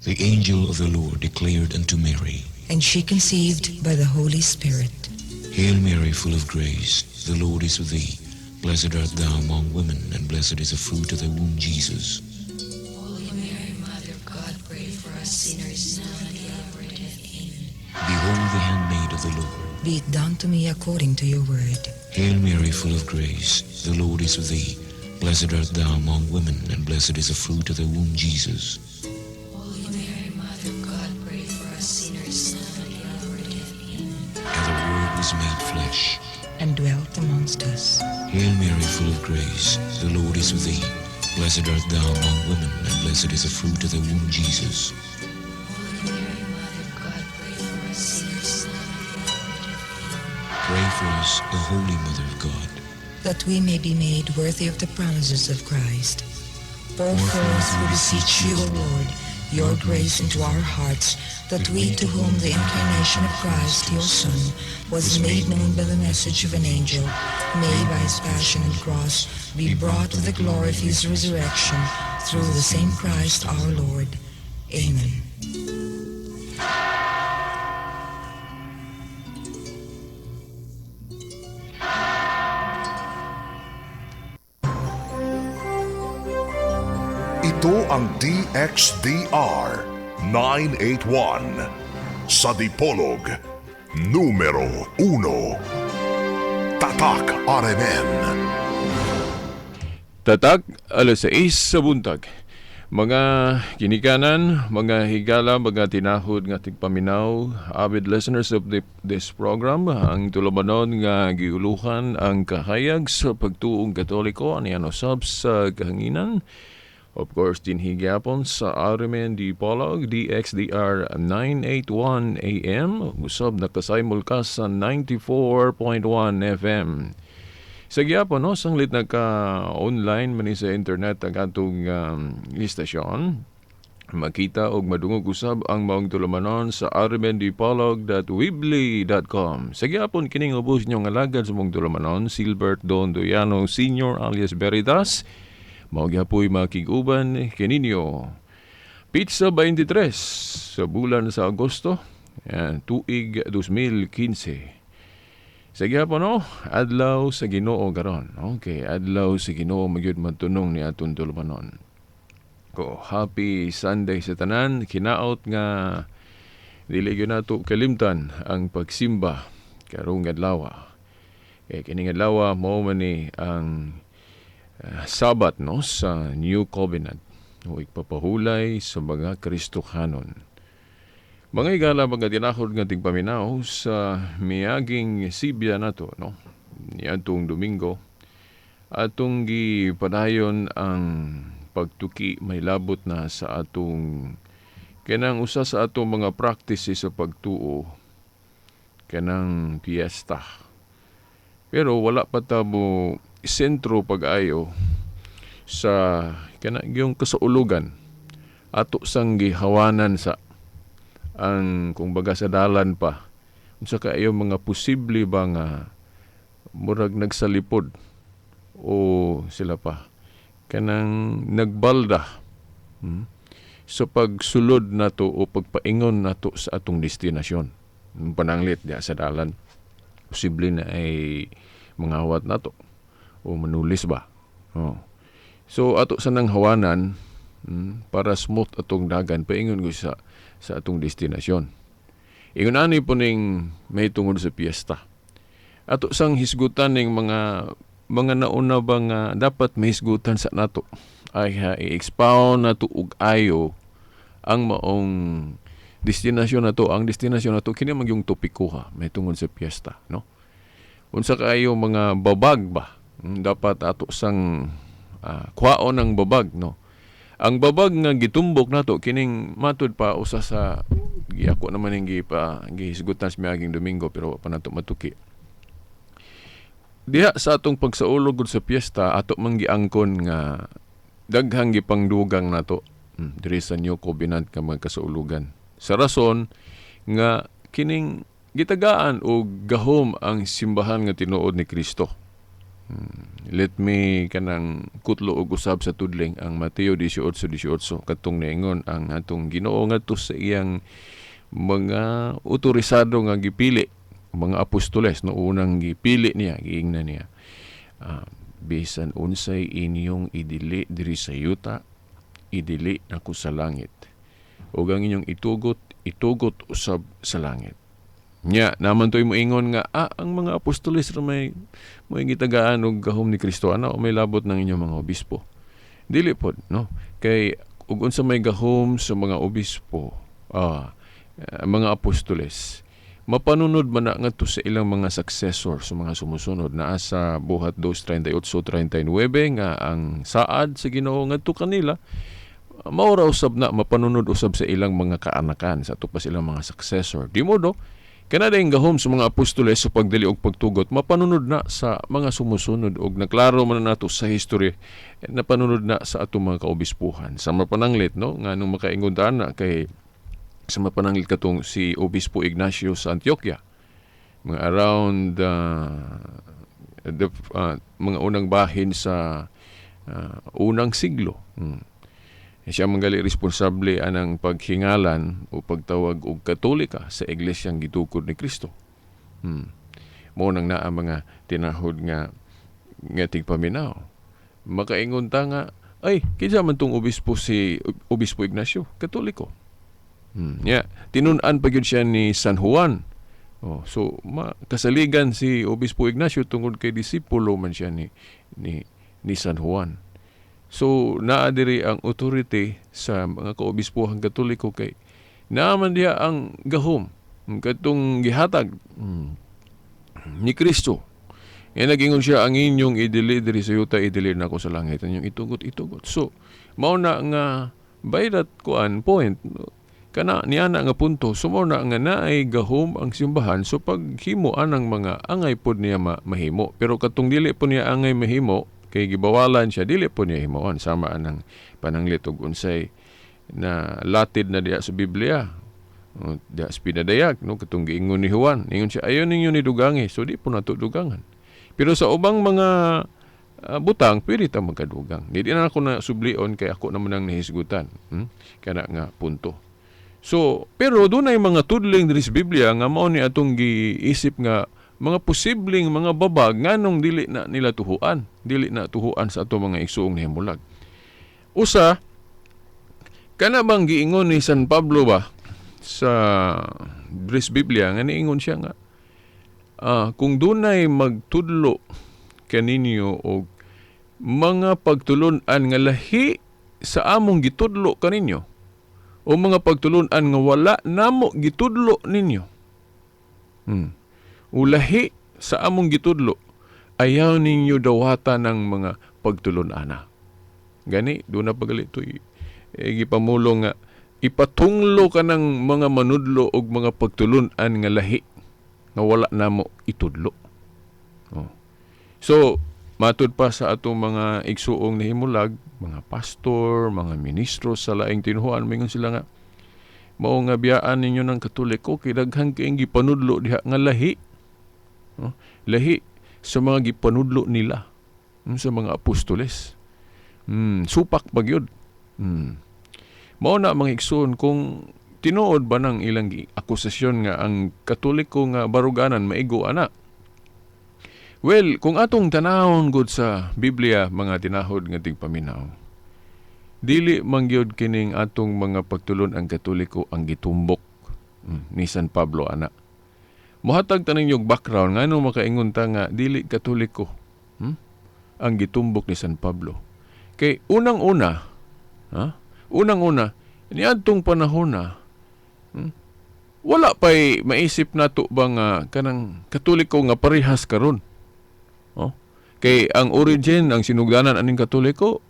The angel of the Lord declared unto Mary, And she conceived by the Holy Spirit. Hail Mary, full of grace, the Lord is with thee. Blessed art thou among women, and blessed is the fruit of thy womb, Jesus. Holy Mary, Mother of God, pray for us sinners, now and at the hour of our death. Amen. Behold the handmaid of the Lord. Be it done to me according to your word. Hail Mary, full of grace, the Lord is with thee. Blessed art thou among women, and blessed is the fruit of thy womb, Jesus. Holy Mary, Mother of God, pray for us sinners, now and at the hour of our death. Amen. And the Word was made flesh. And dwelt amongst us. Hail Mary, full of grace, the Lord is with thee. Blessed art thou among women, and blessed is the fruit of thy womb, Jesus. Holy Mary, Mother of God, pray for us sinners, now and at the hour of our death. Amen. Pray for us, O Holy Mother of God, that we may be made worthy of the promises of Christ. Pour forth, we beseech you, O Lord, your grace into our hearts, that we to whom the incarnation of Christ, your Son, was made known by the message of an angel, may by his passion and cross be brought to the glory of his resurrection, through the same Christ our Lord. Amen. Ito ang DXDR 981 sa Dipolog, numero 1. Tatak RMN. Tatak, alas 6 sa buntag. Mga ginikanan, mga higala, mga tinahod nga tigpaminaw, avid listeners of this program, ang tulumanon nga giuluhan ang kahayag sa pagtuong Katoliko ani usab sa kahanginan. Of course, dinhi gyapon sa RMN Dipolog, DXDR 981 AM, usab nakasimulcast sa 94.1 FM. Sa gyapon, no, sanglit nagka-online man ni sa internet ang atong istasyon, makita og madungog usab ang maong tulumanon sa rmndipolog.weebly.com. Sa gyapon kining ubos inyong alagad sa maong tulumanon, Silbert Don Doyano Sr. alias Veritas, mao gyapoy makig-uban kininyo. Pizza 23 sa bulan sa Agosto, yan, tuig 2015. Sa gyapon, no, adlaw sa Ginoo karon. Okay, adlaw sa Ginoo magyud matunong ni atong tulumanon. Ko happy Sunday sa tanan, kinaot nga dili gyud nato kalimtan ang pagsimba karong adlaw. Kay kining adlaw mao man ni ang Sabat, no, sa New Covenant o igpapahulay sa mga Kristohanon. Mga igala, mga tinahod nga tigpaminaw sa miaging sibya nato, no, niadtong Domingo atong gipadayon ang pagtuki may labot na sa atong kanang usa sa atong mga practices sa pagtuo, kanang piyesta. Pero wala pa ta mo sentro pag-ayo sa kanang yung kasaulugan ato sang gihawanan sa ang kumbaga sa dalan pa, unsa kaayo mga posible ba nga murag nagsalipod o sila pa kanang nagbalda sa pagsulod nato o pagpaingon nato sa atong destinasyon. Pananglit diya sa dalan, posible na ay mangawat nato o manulis ba. Oh. So ato sa nang hawanan para smooth atong dagan paingon ko sa atong destinasyon. Ingon ani po ning may tungod sa piyesta. Ato sang hisgutan ning mga nauna ba nga dapat mahisgutan sa nato ay i-expound nato og ayo ang maong destinasyon nato. Ang destinasyon nato kini man yung topiko ha may tungod sa piyesta, no? Unsa kaayo mga babag ba dapat ato sang kuhaon ang babag, no? Ang babag nga gitumbok nato kining matud pa usa sa giako naman ning gihisgutan sa miaging Domingo pero wa pa nato matuki. Diha sa atong pagsaulog gud sa piyesta ato man giangkon nga daghang gipangdugang nato diri sa New Covenant nga mga kasaulugan. Sa rason nga kining gitagaan og gahom ang simbahan nga tinuod ni Kristo. Let me kanang kutlo og usab sa tudling ang Mateo 18:18, katong niingon ang atong Ginoo ngadto sa iyang mga otorisado nga gipili, mga apostoles, no, unang gipili niya, giingnan niya, "Bisan unsay inyong idili diri sa yuta, idili nako sa langit, ug ang inyong itugot, itugot usab sa langit." Nya, naman to'y moingon nga, ang mga apostoles ra may mo gitagaan og gahom ni Kristo ana o may labot ng inyong mga obispo. Dili pod, no? Kay ug unsa may gahom sa mga obispo, mga apostoles, mapanunod man na ngadto sa ilang mga successor, sa mga sumusunod. Naa sa Buhat 2:38-39 nga ang saad sa Ginoo ngadto kanila maura usab na mapanunod usab sa ilang mga kaanakan, sa ato pa silang mga successor. Di modo kanada yung gahom sa mga apostoles sa pagdili og pagtugot mapanunod na sa mga sumusunod, og naklaro man na nato sa history, napanunod na sa atong mga kaobispuhan. Sa mapananglit, no, nga nung makaingon na kay sa mapananglit katong si Obispo Ignacio sa Antioquia, mga around the mga unang bahin sa unang siglo. Siya manggali responsable anang paghingalan o pagtawag og Katolika sa iglesyang gitukod ni Kristo. Mo nang naa mga tinahod nga nga tigpaminaw. Makaingon ta nga, ay, kinsa man tong obispo, si Obispo Ignacio, Katoliko. Yeah. Tinun-an pa gyud siya ni San Juan. Oh, so kasaligan si Obispo Ignacio tungod kay disipulo man siya ni San Juan. So naa diri ang authority sa mga kaobispohang Katoliko kay naa man diha ang gahom katong gihatag ni Kristo. Nga nagingon siya, ang inyong idili diri sa yuta, idili nako sa langit, ang inyong itugot, itugot. So mao na nga by that kuan point kana niana nga punto, so mao na nga naay gahom ang simbahan, so paghimo anang mga angay pod niya mahimo, pero katong dili po niya angay mahimo kay gibawalan siya, dili po niya himuon. Sama anang pananglit og unsay na latid na diha sa Biblia, diha sa pinadayag, no, katong giingon ni Juan, ingon siya, "Ayo ninyo ni dugangi." So di po nato dugangan, pero sa ubang mga butang pwede ta magkadugang. Di na ako na sublion kay ako naman ang nahisgutan, Kana nga punto. So pero dunay mga tudling diri sa Biblia nga mao ni atong giisip nga mga posibleng mga babag nganong dili na nila tuhuan, dili na tuhuan sa ato mga igsuong nahimulag. Usa, kana bang giingon ni San Pablo ba sa diri sa Biblia nga niingon siya nga kung dunay magtudlo kaninyo og mga pagtulun-an nga lahi sa among gitudlo kaninyo o mga pagtulun-an nga wala namo gitudlo ninyo, ulahi sa among gitudlo, ayaw ninyo dawata ng mga pagtulun-ana. Gani, doon na pagali ito, gipamulong nga ipatunglo ka ng mga manudlo og mga pagtulun-an nga lahi nga wala namo itudlo. Oh. So, matud pa sa atong mga igsuong nahimulag, mga pastor, mga ministro sa laing tinuhuan, mingon sila nga mao nga biyaan ninyo ng Katoliko kay daghan kayong gipanudlo diha nga lahi. Oh, lahi sa mga gipanudlo nila, sa mga apostoles. Supak pa gyud. Mao na mga igsoon, kung tinuod ba ng ilang akusasyon nga ang Katoliko nga baruganan maigo ana. Well, kung atong tanawon gud sa Biblia, mga tinahod nga tigpaminaw, dili man gyud kining atong mga pagtulon ang Katoliko ang gitumbok ni San Pablo ana. Mohatag ta ninyo og background ngano makaingon ta nga dili Katoliko ang gitumbok ni San Pablo. Kay unang-una, unang-una niadtong panahon na wala pa'y maisip nato ba nga kanang Katoliko nga parehas karon. Oh? Kay ang origin, ang sinugdanan aning Katoliko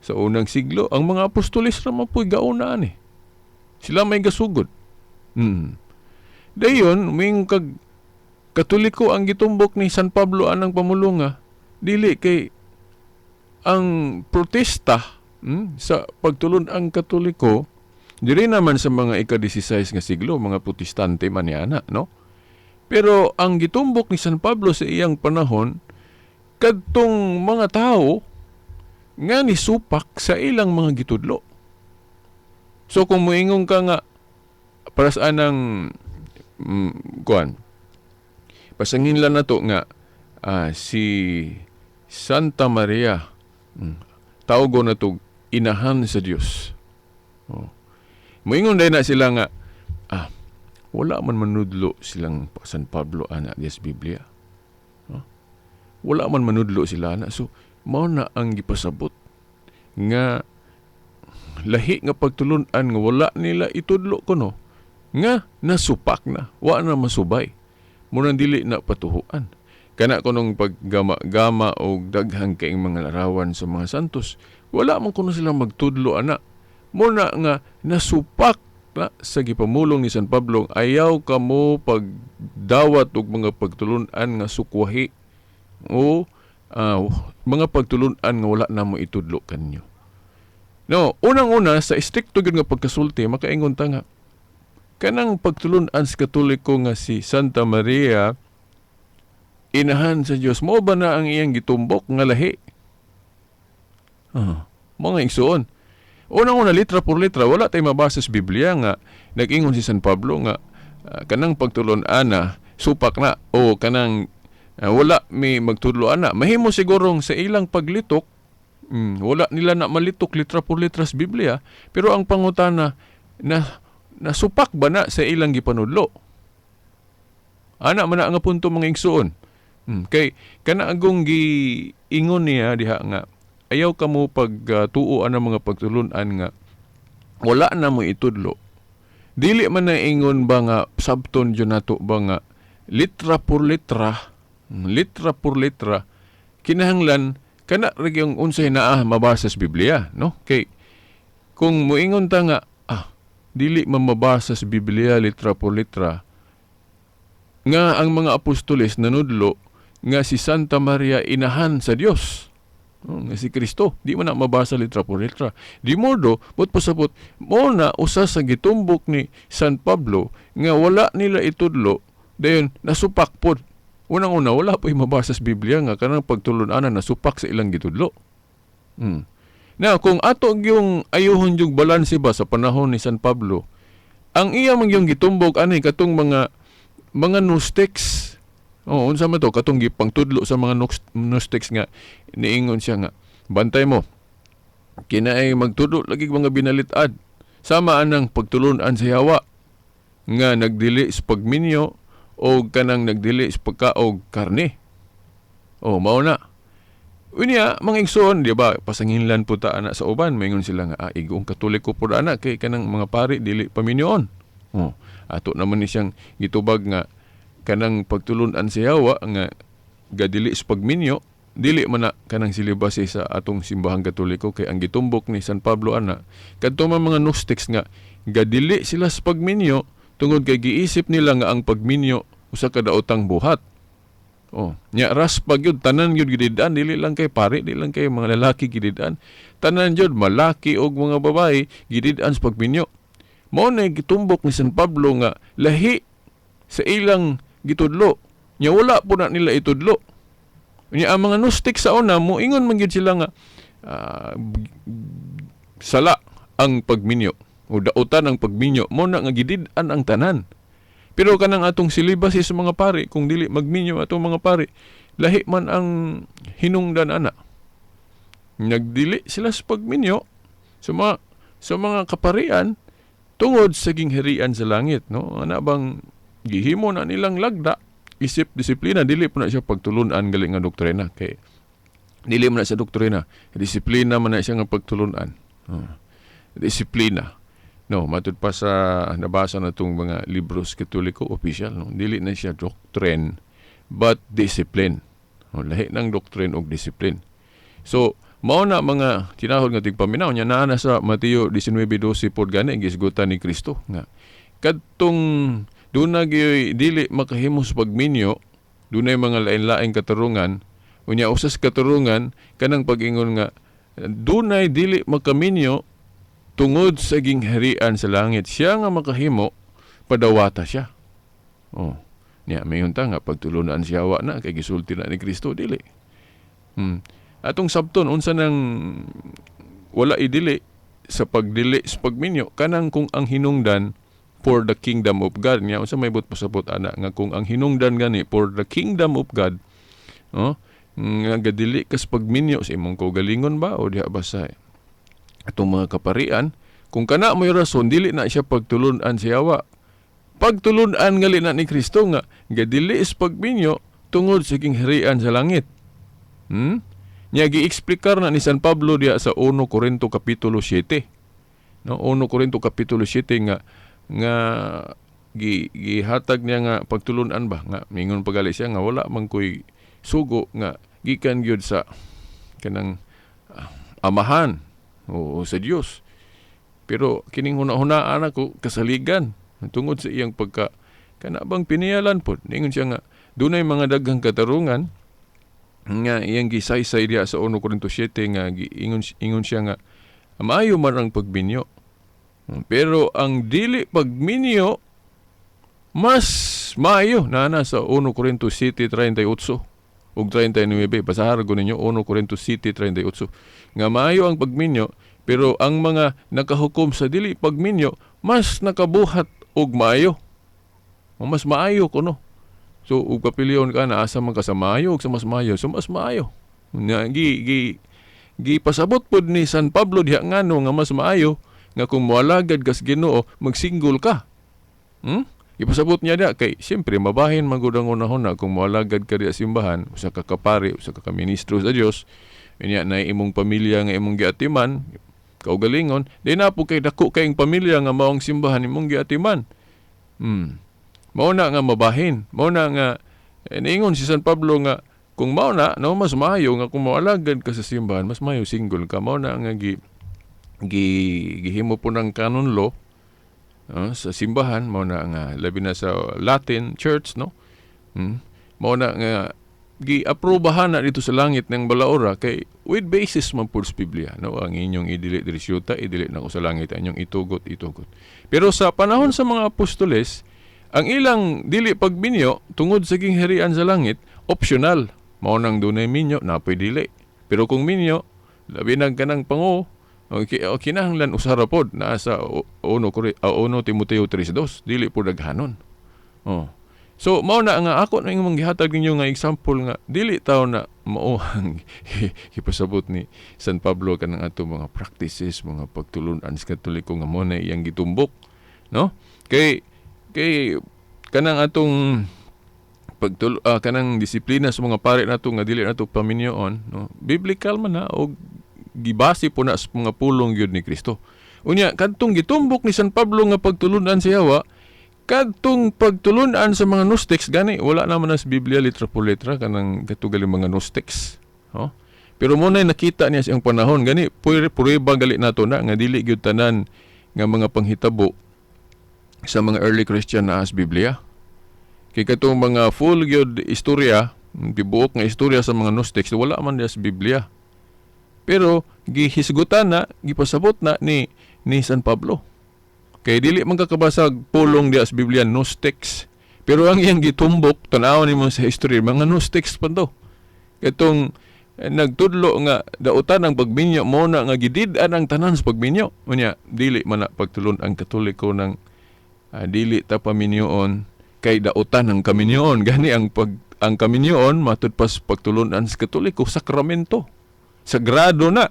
sa unang siglo, ang mga apostoles ra man po'y gaunaan eh. Sila may gasugod. Dayon, may kag Katoliko ang gitumbok ni San Pablo anang pamulunga, dili kay ang protesta sa pagtulon ang Katoliko diri naman sa mga ika-16 nga siglo, mga Protestante man ni ana, no? Pero ang gitumbok ni San Pablo sa iyang panahon, Kadtong mga tao nga nisupak sa ilang mga gitudlo. So kung moingon ka nga para sa anang kuan, pasangin lang nato nga si Santa Maria, tawgon na to inahan sa Dios. Oh. Moingon dahil na sila nga wala man manudlo silang San Pablo ana diya sa Biblia. Oh. Wala man manudlo sila ana. So mao na ang gipasabot nga lahi nga pagtulun-an nga wala nila itudlo kuno nga nasupak na, wa na masubay. Murang dili na patuhuan. Kana kunong paggama-gama o daghang kaing mga larawan sa mga santos, wala man kuno sila magtudlo ana. Muna nga nasupak na sa gipamulong ni San Pablo, ayaw kamo pagdawat og mga pagtulun-an nga sukwahi o mga pagtulun-an nga wala na mo itudlo kanyo. No, unang-una sa istrikto gyud nga pagkasulti, makaingon ta nga kanang pagtulun-an sa Katoliko nga si Santa Maria inahan sa Dios, mo ba na ang iyang gitumbok nga lahi? Mga igsuon. Unang-una, litra por litra, wala tay mabasa sa Biblia nga nag-ingon si San Pablo nga kanang pagtulun-an na supak na o kanang wala may magtudlo ana. Mahimo sigurong sa ilang paglitok, wala nila na malitok litra por litra sa Biblia, pero ang pangutana na nasupak ba na sa ilang gipanudlo? Ana man na nga punto mga igsuon. Kay kana agong giingon niya diha nga ayaw kamo pagtuo ang mga pagtulun-an nga wala na mo itudlo. Dili man na ingon ba nga sabton jud nato ba nga litra por litra, litra por litra kinahanglan kana ra gyud unsay naa mabasa sa Biblia, no? Kay kung moingon ta nga dili man mabasa sa Biblia litra por litra nga ang mga apostoles nanudlo nga si Santa Maria inahan sa Dios. Oh, nga si Kristo, di man na mabasa litra por litra. Di modo, but pasabot, mo na usa sa gitumbok ni San Pablo nga wala nila itudlo, dayon nasupak pod. Unang-una, wala po'y mabasa sa Biblia nga kanang pagtulun-anan nasupak sa ilang gitudlo. Now, kung ato yung ayuhon yung balanse ba sa panahon ni San Pablo, ang iya man yung gitumbok ani katong mga Gnostics. Oh, unsa man to katong gipangtudlo sa mga Gnostics nga niingon siya nga bantay mo kinaay magtudlo lagi mga binalit-ad sama anang pagtulun-an sa yawa nga nagdili sa pagminyo o kanang nagdili sa pagkaog karne. Oh, mao na. Unya, mga igsoon, di ba, pasanginlan po ta ana sa uban, maingon sila nga, igong Katoliko po ana, kay kanang mga pari, dili paminyoon. Oh, ato naman ni siyang gitubag nga, kanang pagtulun-an sa yawa, nga gadili sa pagminyo, dili man na kanang silibase sa atong simbahang Katoliko, kay ang gitumbok ni San Pablo ana, kadto man mga Gnostics nga, gadili sila sa pagminyo, tungod kay giisip nila nga ang pagminyo, usa ka daotang buhat. Oh, nya raspa gyud tanan gyud gidid-an, dili lang kay pare, dili lang kay mga lalaki gidid-an. Tanan gyud malaki og mga babae gidid-an sa pagminyo. Mao na gitumbok ni San Pablo nga lahi sa ilang gitudlo. Nya wala po na nila itudlo. Nya ang mga Gnostic sa una moingon man gyud sila nga sala ang pagminyo o daotan ang pagminyo. Mao na nga gidid-an ang tanan. Pero kanang atong silibas sa mga pari, kung dili magminyo atong mga pari, lahi man ang hinungdan ana. Nagdili sila sa pagminyo sa mga kaparian tungod sa gingharian sa langit, no? Ana bang gihimo na nilang lagda isip disiplina, dili po na siya pagtulun-an gali nga doktrina, kay dili man na siya doktrina, disiplina man na siya nga pagtulun-an. Disiplina. No, matud pa sa nabasa na itong mga libros Katoliko official, no? Dili na siya doctrine but discipline. No, lahi ng doctrine og discipline. So, mao na mga tinahod nga tigpaminaw nya naa na sa Mateo 19:12 pod gani gisgutan ni Kristo nga kadtong duna gyoy dili makahimo sa pagminyo, dunay mga lain-laing katarungan, unya usas katarungan kanang pag-ingon nga dunay dili makaminyo tungod sa gingharian sa langit, siya nga makahimo padawata siya. Oh, niya mayon ta nga pagtulunan siya wa na kay gisulti na ni Kristo, dili. Atong sabton unsa nang wala idili sa pagdili sa pagminyo, kanang kung ang hinungdan for the kingdom of God niya, unsa may buot pasabot ana nga kung ang hinungdan gani for the kingdom of God, no, nga gadili kas pagminyo sa imong kaugalingon ba o diha ba sa atong mga kaparian, kung kana mo'y rason, dili na siya pagtulun-an si Yawa. Pagtulun-an ngali na ni Kristo nga gadili sa pagminyo tungod sa gingharian sa langit. Nya gi-explikar na ni San Pablo diha sa 1 Corinto kapitulo 7. No, 1 Corinto kapitulo 7 nga nga gi gihatag niya nga pagtulun-an ba nga mingon pagali siya nga wala man koy sugo nga gikan gyud sa kanang amahan o sa Dios. Pero kining huna-hunaan ako kasaligan tungod sa iyang pagka kana bang piniyalan pod. Ningon siya nga dunay mga daghang katarungan nga iyang gisaysay diha sa 1 Corinto 7 nga giingon ingon siya nga maayo man ang pagminyo. Pero ang dili pagminyo mas maayo na na sa 1 Corinto 7:38 ug 39. Basahan ko ninyo 1 Corinto 7:38 nga maayo ang pagminyo, pero ang mga nakahukom sa dili pagminyo mas nakabuhat og maayo. O mas maayo kuno. So ug papilion ka na asa man ka sa maayo ug sa mas maayo, so mas maayo. Nga gi gi gipasabot pod ni San Pablo diha ngano nga mas maayo nga kung moalagad kas Ginoo magsinggol ka. Ipasabot niya diha kay siyempre mabahin man gud ang unahuna kung moalagad ka diha simbahan, usa ka kapari, usa ka ministro sa Dios, unya na imong pamilya nga imong giatiman, kaugalingon, di na po kay dako kayong pamilya nga maong simbahan imong giatiman. Mao na nga mabahin, mao na nga niingon si San Pablo nga kung mao na no mas maayo nga kung moalagad ka sa simbahan, mas maayo single ka. Mao na nga gi gi gihimo po ng canon law sa simbahan, mao na nga labi na sa Latin Church, no. Mao na nga gi-aprobahan na dito sa langit ng balaora kay with basis man pud sa Biblia, no, ang inyong idili diri syuta, idili na ko sa langit, ang inyong itugot, itugot. Pero sa panahon sa mga apostoles, ang ilang dili pagminyo tungod sa gingharian sa langit, optional. Mao nang dunay minyo, napoy dili. Pero kung minyo, labi nang kanang pango, okay, o kinahanglan usara pod naa sa 1 Timoteo 3:2, dili pod daghanon. Oh. So mao na nga ako na imong gihatag ninyo nga example nga dili taw na mao ang ipasabot ni San Pablo kanang ato mga practices, mga pagtulun-an sa Katoliko nga mo na iyang gitumbok, no? Kay kay kanang atong pagtul kanang disiplina sa mga pare nato nga dili nato paminyoon, no, biblical man na og gibase po na sa mga pulong gyud ni Kristo. Unya kadtong gitumbok ni San Pablo nga pagtulun-an sa Yawa, kadtong pagtulun-an sa mga Gnostics gani wala naman na sa Biblia litra por letra kanang katugali mga Gnostics, no? Pero mo na nakita niya sa iyang panahon gani prueba gali nato na nga dili gyud tanan nga mga panghitabo sa mga early Christian na as Biblia. Kay katong mga full gyud istorya, tibuok nga istorya sa mga Gnostics wala man diya sa Biblia. Pero gihisgutan na, gipasabot na ni San Pablo. Kay dili man kakabasag pulong diya sa Biblia Gnostics. Pero ang iyang gitumbok, tan-awon nimo sa history, mga Gnostics pa to. Katong nagtudlo nga dautan ang pagminyo mo na nga gidid-an ang tanan sa pagminyo. Unya dili man na pagtulon ang Katoliko ng dili ta paminyoon kay dautan ang kaminyoon. Gani ang ang kaminyoon matud pas pagtulunan sa Katoliko sakramento. Sagrado na.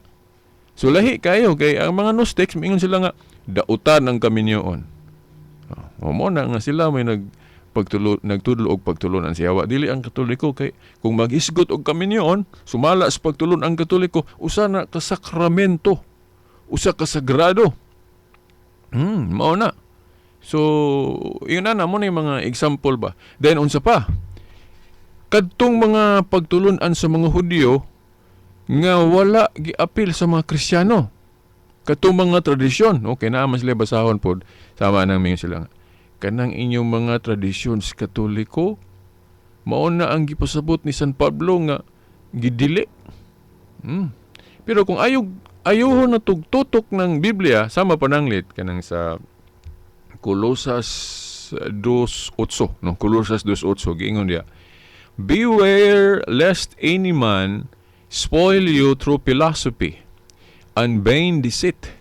So lahi kayo kay ang mga Gnostics mingon sila nga dautan ang kaminyoon. O mo na nga sila may nagtudlo og pagtulunan si Yawa. Dili ang Katoliko kay kung maghisgot og kaminyoon, sumala sa pagtulon ang Katoliko, usa na ka sakramento, usa ka sagrado. Mao na. So, yun na mo na yung mga example ba. Then, unsa pa? Kadtong mga pagtulunan sa mga Hudyo nga wala giapil sa mga Kristiyano. Kadtong mga tradisyon. Okay, naa man sila basahon pod. Sama nang mingon sila nga, kanang inyong mga tradisyon sa Katoliko, mao na ang gipasabot ni San Pablo nga gidili. Pero kung ayuhon na tugtutok ng Biblia, sama pananglit kanang sa Colosas 2:8, no, Colosas 2:8 giingon diya, beware lest any man spoil you through philosophy and vain deceit,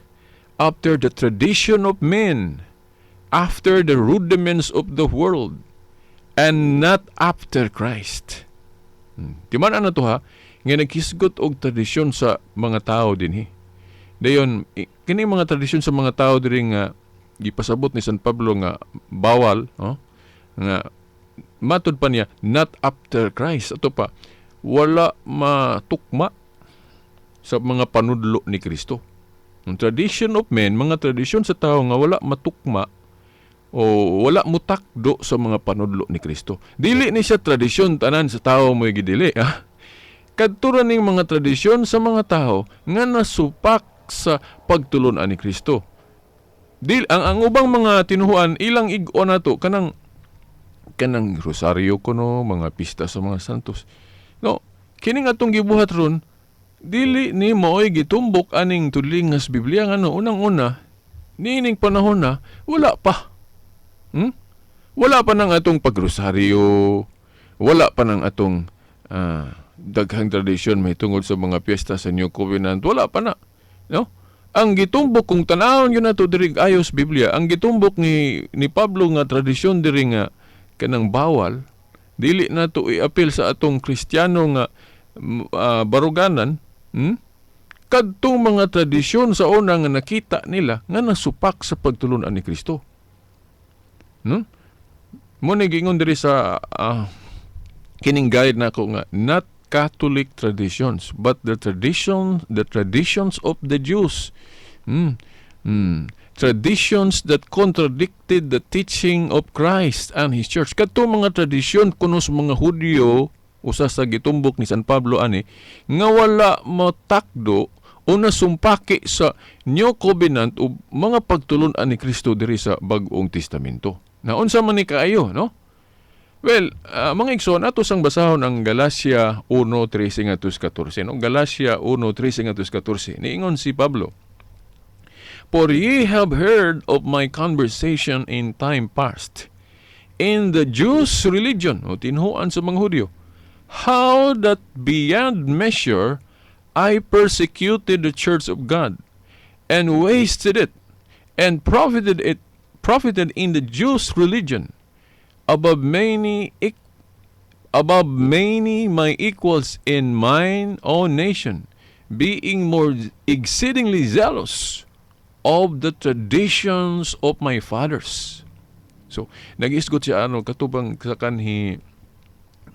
after the tradition of men, after the rudiments of the world, and not after Christ. Timan ano to ha, nga naghisgot og tradisyon sa mga tao dinhi. Dayon, kini mga tradisyon sa mga tao diri nga gipasabot ni San Pablo nga bawal, oh, nga matud pa niya not after Christ. Ato pa, wala matukma sa mga panudlo ni Kristo. Ang tradition of men, mga tradisyon sa tao nga wala matukma o wala mutakdo sa mga panudlo ni Kristo. Dili ni siya tradisyon tanan sa tao mo'y gidili, ha? Kadto ra ning mga tradisyon sa mga tao nga nasupak sa pagtulon-an ni Kristo. Dil ang ubang mga tinuhuan ilang ig-o nato kanang kanang rosaryo kuno, mga pista sa mga santos. No, kini nga atong gibuhat ron dili ni mao'y gitumbok aning tudlingas Biblia, ngano unang-una niining panahon na wala pa. Wala pa nang atong pagrosaryo, wala pa nang atong daghang tradisyon may tungod sa mga piyesta sa New Covenant, wala pa na. No? Ang gitumbok kung tanawon yun nato diri ayos Biblia, ang gitumbok ni Pablo nga tradisyon diri nga kanang bawal, dili nato iapil sa atong Kristiyano nga baruganan, Kadtong mga tradisyon sa una nga nakita nila nga nasupak sa pagtulun-an ni Kristo. No? Mo ni giingon diri sa kining guide nako nga not Catholic traditions but the traditions of the Jews. Traditions that contradicted the teaching of Christ and His Church. Kadtong mga tradisyon kuno sa mga Hudyo, usa sa gitumbok ni San Pablo ani, nga wala matakdo o nasumpaki sa New Covenant o mga pagtulun-an ni Kristo diri sa Bag-ong Testamento. Na unsa man ni kaayo, no? Well, mga igsoon, ato sang basahon ang Galacia 1:13 ngadto 14. No? Galacia 1:13 ngadto 14. Niingon si Pablo, "For ye have heard of my conversation in time past, in the Jews' religion," o tinhuan sa mga Hudyo, "how that beyond measure I persecuted the church of God, and wasted it, and profited in the Jews' religion, above many my equals in mine own nation, being more exceedingly zealous of the traditions of my fathers." So, nag-isgot siya ano katubang sa kanhi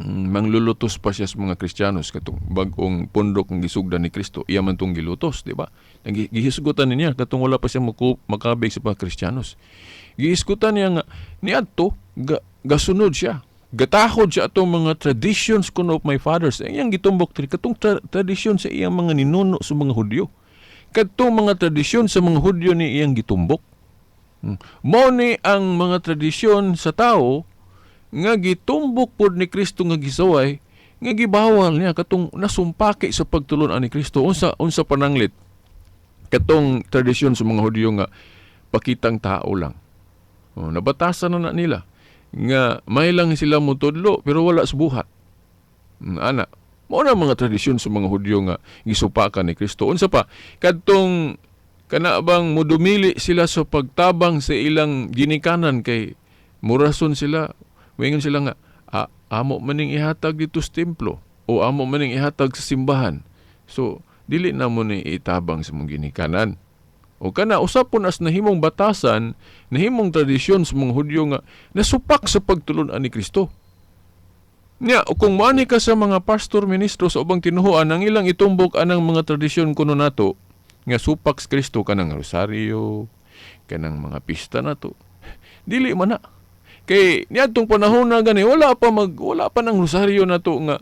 manglulutos pa siya sa mga Kristiyanos katong bag-ong pundok ng gisugdan ni Kristo, iya man tong gilutos, di ba? Gihisgutan niya katong wala pa siya makabig sa mga Kristiyanos. Gihisgutan niya nga niadto gasunod siya. Gatahod siya atong mga traditions kuno of my fathers. Ang iyang gitumbok diri katong tradisyon sa iyang mga ninuno sa mga Hudyo. Kadtong mga tradisyon sa mga Hudyo ni iyang gitumbok. Mao ni ang mga tradisyon sa tao nga gitumbok pod ni Kristo nga gisaway, nga gibawal niya katong nasumpaki sa pagtulon ani Kristo. Unsa pananglit katong tradisyon sa mga Hudyo nga pakitang tao lang. Oh, nabatasan na nila nga may lang sila motudlo pero wala sa buhat. Ana, mao na mga tradisyon sa mga Hudyo nga gisupakan ni Kristo. Unsa pa kadtong kana bang mudumili sila sa pagtabang sa ilang ginikanan kay murason sila, moingon sila nga amo maning ihatag dito sa templo o amo maning ihatag sa simbahan. So dili na mo ni itabang sa mong ginikanan. O kana usap po nas nahimong batasan, nahimong tradisyon sa mga Hudyo nga nasupak sa pagtulun-an ni Kristo. Nya, o kung maani ka sa mga pastor, ministro sa ubang tinuhuan, ang ilang itumbok anang mga tradisyon kuno nato nga supak sa Kristo, kanang rosaryo, kanang mga pista nato. Dili man na. Kay niadtong panahon na gani wala pa nang rosaryo nato nga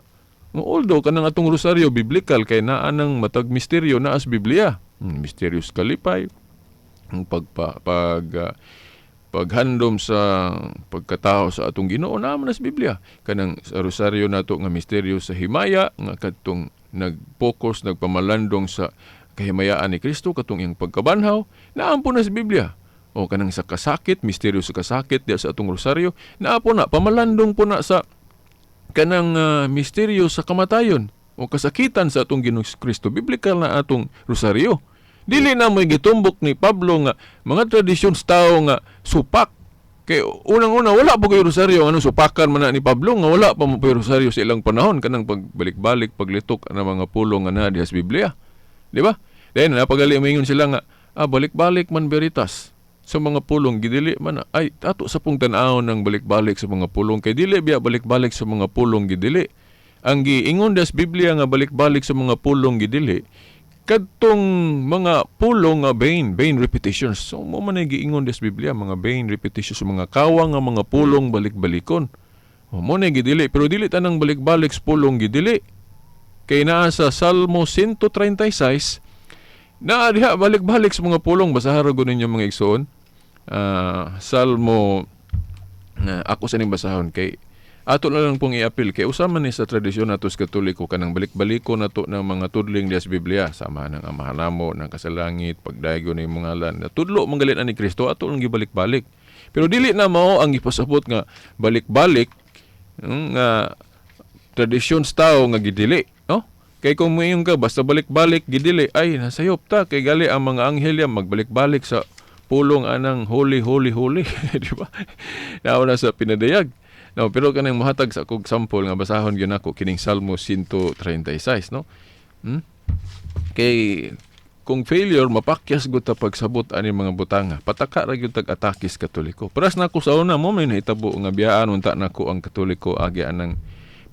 although kanang atong rosaryo biblical kay naa nang matag misteryo naa sa Biblia. Mysterious kalipay, ang paghandom sa pagkatao sa atong Ginoo naa man sa Biblia. Kanang sa rosaryo nato nga misteryo sa himaya nga kadtong nag-focus, nagpamalandong sa kahimayaan ni Kristo katong iyang pagkabanhaw, naa po na sa Biblia. O kanang sa kasakit, misteryo sa kasakit diya sa atong rosaryo, naa po na pamalandong po na sa kanang misteryo sa kamatayon. O kasakitan sa atong Ginoong Kristo. Biblical na atong rosaryo. Dili na mo'y gitumbok ni Pablo nga mga tradisyon sa tao nga supak. Kay unang-una wala pa ko'y rosaryo, ano supakan man na ni Pablo nga wala pa mo po'y rosaryo sa ilang panahon kanang pagbalik-balik paglitok ang mga pulong nga naa diha sa Biblia. Di ba? Then napagali moingon sila nga balik-balik man Veritas sa mga pulong gidili man na. Ay ato sa pong tan-awon ng balik-balik sa mga pulong kay dili biya balik-balik sa mga pulong gidili. Ang giingon das Biblia nga balik-balik sa mga pulong gidili kadtong mga pulong nga vain repetitions. So mo man ay giingon des Biblia mga vain repetitions, mga kawang nga mga pulong balik-balikon. O, mo na gidili pero dili tanang balik-balik sa pulong gidili. Kay naa sa Salmo 136 naa diha balik-balik sa mga pulong. Basahan ra gud ninyo mga igsoon. Salmo ako sa ning basahon kay ato na lang pong i-appeal kay usa man ni sa tradisyon nato sa Katoliko kanang balik-baliko nato ng mga tudling diha sa Biblia sama ng Amahan namo ng kasalangit pagdaygo ni imong ngalan. Tudlo man gali na ni Kristo, ato lang gibalik-balik. Pero dili na mao ang ipasabot nga balik-balik nga tradisyon sa tao nga gidili, no? Kay kung moingon ka basta balik-balik gidili, ay nasayop ta kay gali ang mga anghel ya magbalik-balik sa pulong anang holy, holy, holy, di ba? Nauna sa pinadayag. No, pero kanang mohatag sa akong sample nga basahon gyud nako kining Salmo 136, no? Kay kung failure mapakyas gud ta pagsabot ani mga butanga. Pataka ra gyud tag atakis Katoliko. Paras nako sa una mo may nahitabo nga biyaan unta nako ang Katoliko agi anang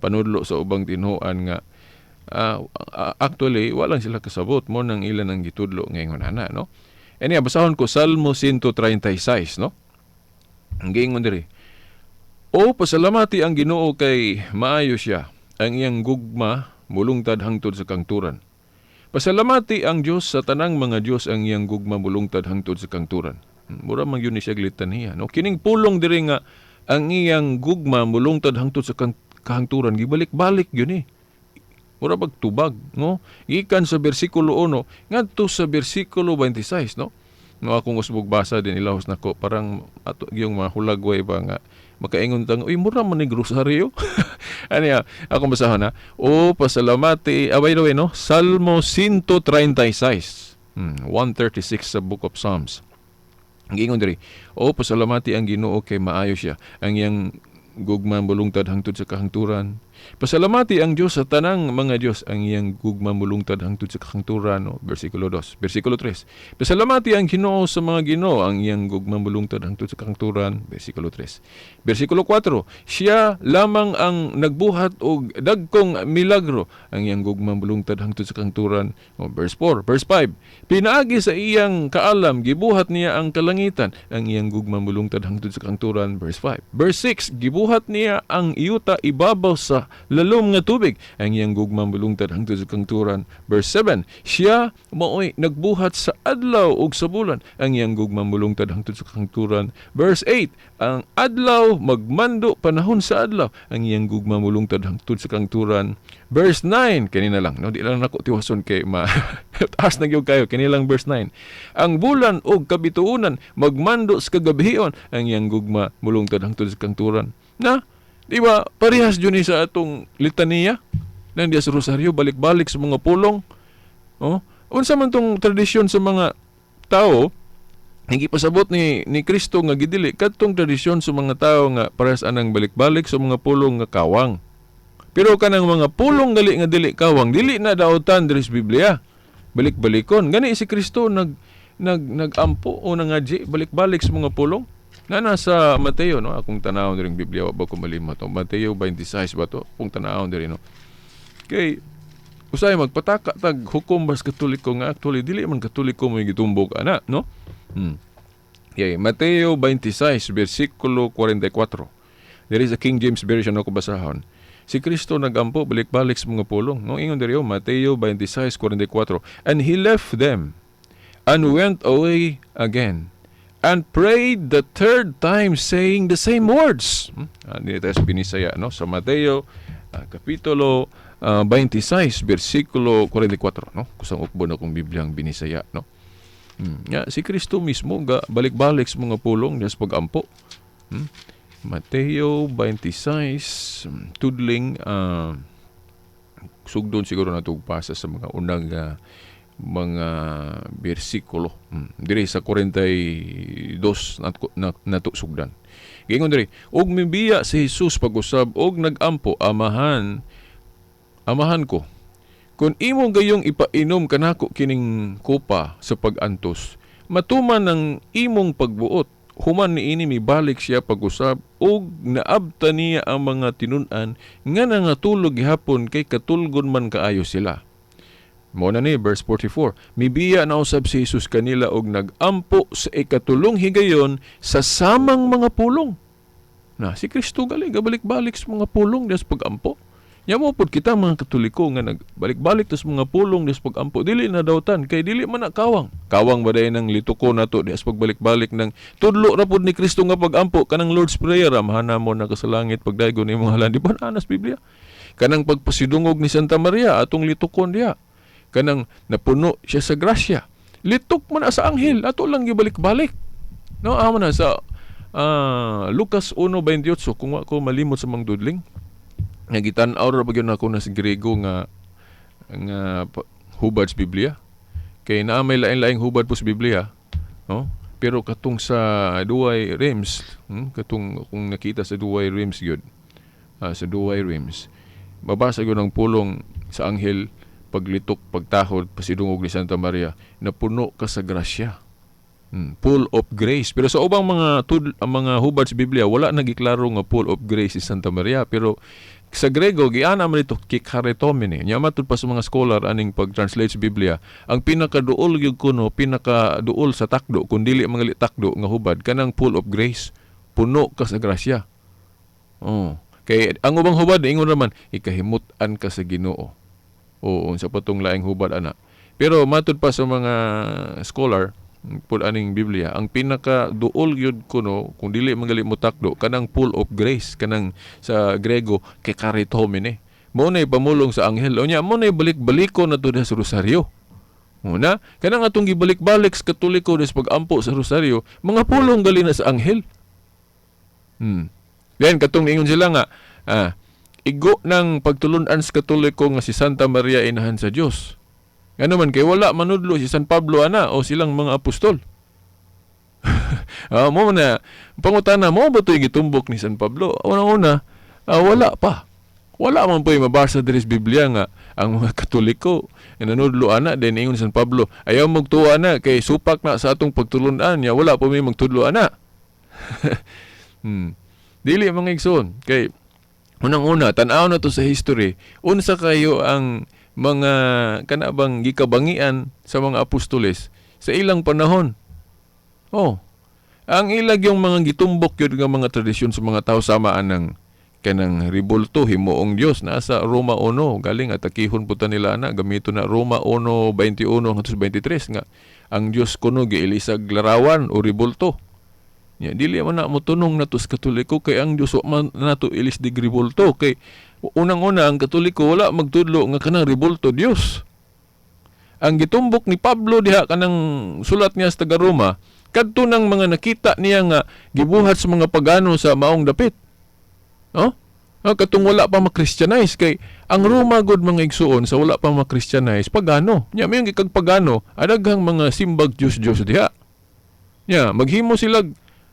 panudlo sa ubang tinuan nga actually walang sila kasabot mo nang ilan ang gitudlo ngayon ana, no? Ania basahon ko Salmo 136, no? Ang giingon diri: O pasalamati ang Ginoo kay maayo siya, ang iyang gugma mulungtad hangtod sa kangturan. Pasalamati ang Dios sa tanang mga Dios, ang iyang gugma mulungtad hangtod sa kangturan. Mura man gyud ni siya litaniya, no? Kining pulong diri nga ang iyang gugma mulungtad hangtod sa kahangturan, gibalik-balik gyud ni. Mura bag tubag, no? Gikan sa bersikulo 1 ngadto sa bersikulo 26, no? No, akong usbog basa din ilahos nako parang ato gyung mahulagway ba nga makaingon tang uy mura man ni rosaryo. Ano ya, akong basahon ha. O pasalamati, by the way, no, Salmo 136. 136 sa Book of Psalms. Ang giingon diri, o pasalamati ang Ginoo kay maayo siya, ang iyang gugma mulungtad hangtod sa kahangturan. Pasalamati ang Dios sa tanang mga Dios, ang iyang gugma mulungtad hangtod sa kahangturan, no? Bersikulo 2. Bersikulo 3. Pasalamati ang Ginoo sa mga Ginoo, ang iyang gugma mulungtad hangtod sa kahangturan. Bersikulo 3. Bersikulo 4. Siya lamang ang nagbuhat og dagkong milagro, ang iyang gugma mulungtad hangtod sa kahangturan. O, verse 4. Verse 5. Pinaagi sa iyang kaalam gibuhat niya ang kalangitan, ang iyang gugma mulungtad hangtod sa kahangturan. Verse 5. Verse 6. Gibuhat niya ang yuta ibabaw sa lalom nga tubig, ang iyang gugma mulungtad hangtod sa kahangturan. Verse 7. Siya maoy nagbuhat sa adlaw ug sa bulan, ang iyang gugma mulungtad hangtod sa kahangturan. Verse 8. Ang adlaw magmando panahon sa adlaw, ang iyang gugma mulungtad hangtod sa kahangturan. Verse 9, kanina lang, no, di lang nako tiwason kay ma taas na gyud kayo, kini lang verse 9. Ang bulan ug kabituonan magmando sa kagabion, ang iyang gugma mulungtad hangtod sa kahangturan. Na, di ba, parehas jud ni sa atong litaniya nang diya sa rosaryo, balik-balik sa mga pulong. Oh, unsa man tong tradisyon sa mga tao ang gipasabot ni Kristo nga gidili kadtong tradisyon sa mga tao nga parehas anang balik-balik sa mga pulong nga kawang. Pero kanang mga pulong gali nga dili kawang, dili na daotan diri sa Biblia. Balik-balikon. Gani si Kristo nag nag nagampo o nangadji balik-balik sa mga pulong. Na nasa Mateo, no, akong tanawon diri Biblia wa ba ko malimot. No? Mateo 26 ba to? Akong tanawon diri, no. Kay usay magpataka tag hukom bas Katoliko nga actually dili man Katoliko mo gitumbok ana, no? Yeah, Mateo 26 versikulo 44. There is a King James Version ako basahon. Si Kristo nagampo balik-balik sa mga pulong. No, ingon diri, oh, Mateo 26:44. And he left them and went away again and prayed the third time, saying the same words. Dito tayo sa Binisaya, no? Sa Mateo, Kapitulo 26, versikulo 44, no? Kusang ukbo na kong Biblia ang Binisaya, no? Ya, si Kristo mismo ga balik-balik sa mga pulong niya sa pag-ampo. Mateo 26, tudling Sugdon siguro nato og basa sa mga unang mga bersikulo. Diri sa 42 nato sugdan. Giingon diri, og mibiya si Jesus pag-usab og nagampo, "Amahan, Amahan ko, kung imo gayong ipainom kanako kining kopa sa pag-antos, matuman ang imong pagbuot." Human niini mibalik siya pag-usab ug naabta niya ang mga tinun-an nga nangatulog gihapon kay katulgon man kaayo sila. Mao na ni verse 44. Mibiya na usab si Jesus kanila og nagampo sa ikatulong higayon sa samang mga pulong. Na si Kristo gali gabalik-balik sa mga pulong diya sa pagampo. Nya mo pod kita mga Katoliko nga nagbalik-balik tas mga pulong diya sa pagampo, dili na dawtan kay dili man na kawang. Kawang ba dayon ang lituko nato diya sa pagbalik-balik ng tudlo ra pod ni Kristo nga pagampo, kanang Lord's Prayer, "Amahan namo na sa langit, pagdaygon imong ngalan," di ba naa sa Biblia? Kanang pagpasidungog ni Santa Maria atong litukon diha. Kanang napuno siya sa grasya. Litok man na sa anghel, ato lang gibalik-balik. No, amo na sa Lucas 1:28, kung wa ko malimot sa mangdudling. Nga gitan-aw ra pa gyud nako na sa Grego nga nga hubad sa Biblia. Kay naa may lain-laing hubad po sa Biblia, no? Pero katong sa Douay Rheims, katong kung nakita sa Douay Rheims gyud, sa Douay Rheims, mabasa gyud ang pulong sa anghel paglitok, pagtahod, pasidungog ni Santa Maria, "Napuno ka sa grasya." Full of grace. Pero sa ubang mga ang mga hubad sa Biblia, wala nagiklaro nga full of grace si Santa Maria. Pero sa Grego, giana man ito kecharitomene. Nya matud pa sa mga scholar aning pag-translate sa Biblia, ang pinakaduol gyud kuno, pinakaduol sa takdo, kung dili mga takdo nga hubad, kanang full of grace. Puno ka sa grasya. Oh. Kay ang ubang hubad ingon naman, ikahimut-an ka sa Ginoo. Oo, unsa pa tong laing hubad ana. Pero matud pa sa mga scholar pud aning Biblia, ang pinaka duol gyud kuno, kung dili magali mo takdo, kanang full of grace, kanang sa Grego kecharitomene. Mo na pamulong sa anghel. Unya mo na balik-baliko na to sa rosaryo. Una, kanang atong gibalik-balik sa Katoliko des pag-ampo sa rosaryo, mga pulong gali na sa anghel. Then katong niingon sila nga igo ng pagtulunan sa Katoliko nga si Santa Maria inahan sa Dios. Ngano man kay wala manudlo si San Pablo ana o silang mga apostol. Mo na pangutana mo ba to'y gitumbok ni San Pablo? Una-una, wala pa. Wala man po'y mabasa diri sa Biblia nga ang mga Katoliko nanudlo ana, then ingon San Pablo, "Ayaw magtuo ana kay supak na sa atong pagtulunan niya, wala po may magtudlo ana." Dili, mga igsoon, kay unang-una, tan-aw na to sa history, unsa kayo ang mga kanabang gikabangian sa mga apostoles sa ilang panahon. Oh, ang ilag yung mga gitumbok yun nga mga tradisyon sa mga tao sama anang kanang ribulto himuong Dios nasa Roma 1. Galing atakihon po ta nila ana, gamito na Roma 1:21 hangtod 23 nga ang Dios kuno giilisag larawan o ribulto. Nya dili man na mo tunong nato sa Katoliko kay ang Dios wa man nato ilis dig ribulto, kay unang-una ang Katoliko wala magtudlo nga kanang ribulto Dios. Ang gitumbok ni Pablo diha kanang sulat niya sa taga Roma kadto nang mga nakita niya nga gibuhat sa mga pagano sa maong dapit. No? Katong wala pa ma-Christianize, kay ang Roma god, mga igsuon, sa wala pa ma-Christianize, pagano. Nya may gikag pagano, adaghang mga simbag Dios-Dios diha. Nya maghimo sila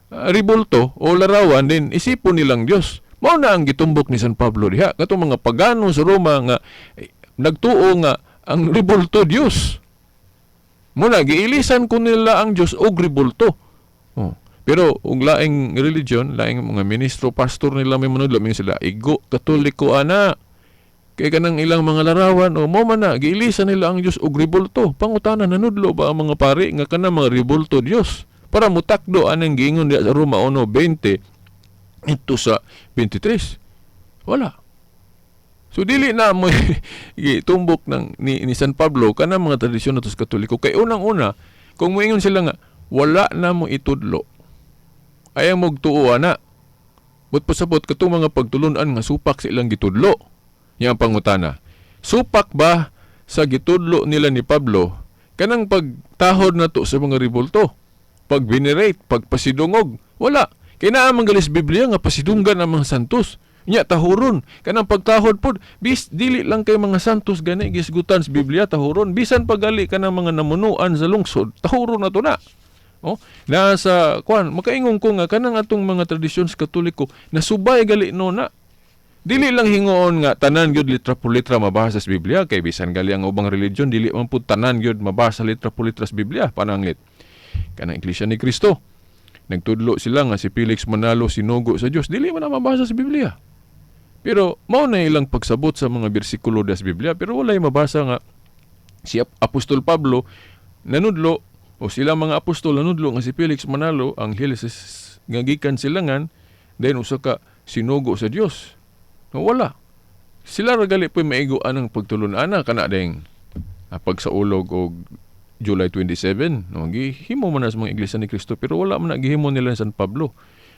ribulto o larawan din isipon nilang Dios. Mao na ang gitumbok ni San Pablo diha katong mga pagano sa Roma nga nagtuo nga ang ribulto Dios. Muna giilisan ko nila ang Dios og ribulto. Oh. Pero ug laing religion, laing mga ministro, pastor nila may manudlo, may sila igo Katoliko ana. Kay kanang ilang mga larawan o mo man na giilisan nila ang Dios og ribulto. Pangutana, nanudlo ba ang mga pari nga kanang mga ribulto Dios? Para mutakdo anang giingon diha sa Roma 1:20 ito sa 23. Wala. So dili na mo gitumbok ng ni San Pablo kanang mga tradisyon nato sa Katoliko kay unang-una kung moingon sila nga wala na mo itudlo, ayaw magtuo ana. But pasabot katong mga pagtulunan nga supak sa ilang gitudlo. Yang pangutana. Supak ba sa gitudlo nila ni Pablo kanang pagtahod nato sa mga ribulto? Pag-venerate, pagpasidungog? Wala. Kay naa man galis Biblia nga pasidunggan ang mga santos. Nya tahuron kanang pagtahod pod, bis dili lang kay mga santos gani gisgutan sa Biblia tahuron, bisan pagali kanang mga namunuan sa lungsod, tahuron na to na. Oh, nasa kuan, makaingon ko nga kanang atong mga tradisyon sa Katoliko nasubay gali no na. Dili lang hingoon nga tanan gyud litra por litra mabasa sa Biblia, kay bisan gali ang ubang religion dili man pud tanan gyud mabasa litra por litra sa Biblia. Pananglit kanang Iglesia ni Cristo, nagtudlo sila nga si Felix Manalo sinugo sa Dios, dili man na mabasa sa Biblia. Pero mao na ilang pagsabot sa mga bersikulo sa Biblia, pero walay mabasa nga si Apostol Pablo nanudlo o sila mga apostol nanudlo nga si Felix Manalo anghel sa nga gikan silangan, then usa ka sinugo sa Dios. No, wala. Sila ra gali po'y maigo anang pagtulun-ana kana ding pagsaulog og July 27, no, gihimo man na sa mga Iglesia ni Cristo, pero wala man na gihimo nila sa San Pablo.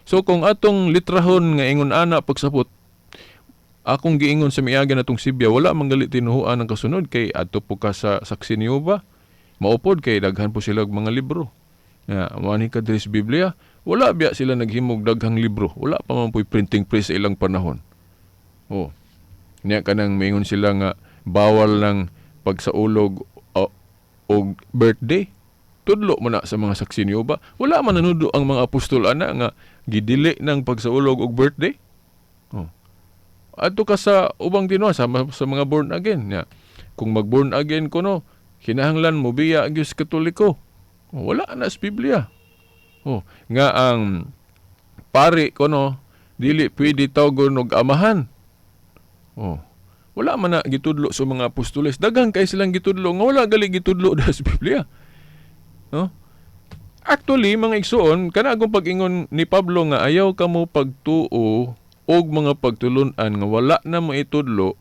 So kung atong litrahon nga ingon ana pagsabot, akong giingon sa miagi natong Sibya, wala man gali tinuhuan ang kasunod kay adto po ka sa saksi niyo ba? Maupod kay daghan po sila og mga libro. Nga manhi ka diri sa Biblia, wala biya sila naghimog daghang libro. Wala pa man po'y printing press sa ilang panahon. Oh. Niya kanang maingon sila nga bawal ng pagsaulog og birthday. Tudlo man na sa mga saksi niyo ba? Wala man nanudlo ang mga apostol ana nga gidili ng pagsaulog og birthday. Oh. Adto ka sa ubang tinuod sa mga born again nya. Kung mag-born again kuno, kinahanglan mo biya ang Diyos Katoliko. Oh, wala na sa Biblia. Oh, nga ang pari kuno dili pwede tawgon og amahan. Oh. Wala man na gitudlo sa mga apostoles. Daghan kay silang gitudlo nga wala gali gitudlo sa Biblia. No? Actually, mga igsuon, kana akong pag-ingon ni Pablo nga ayaw kamo pagtuo og mga pagtulun-an nga wala na maitudlo,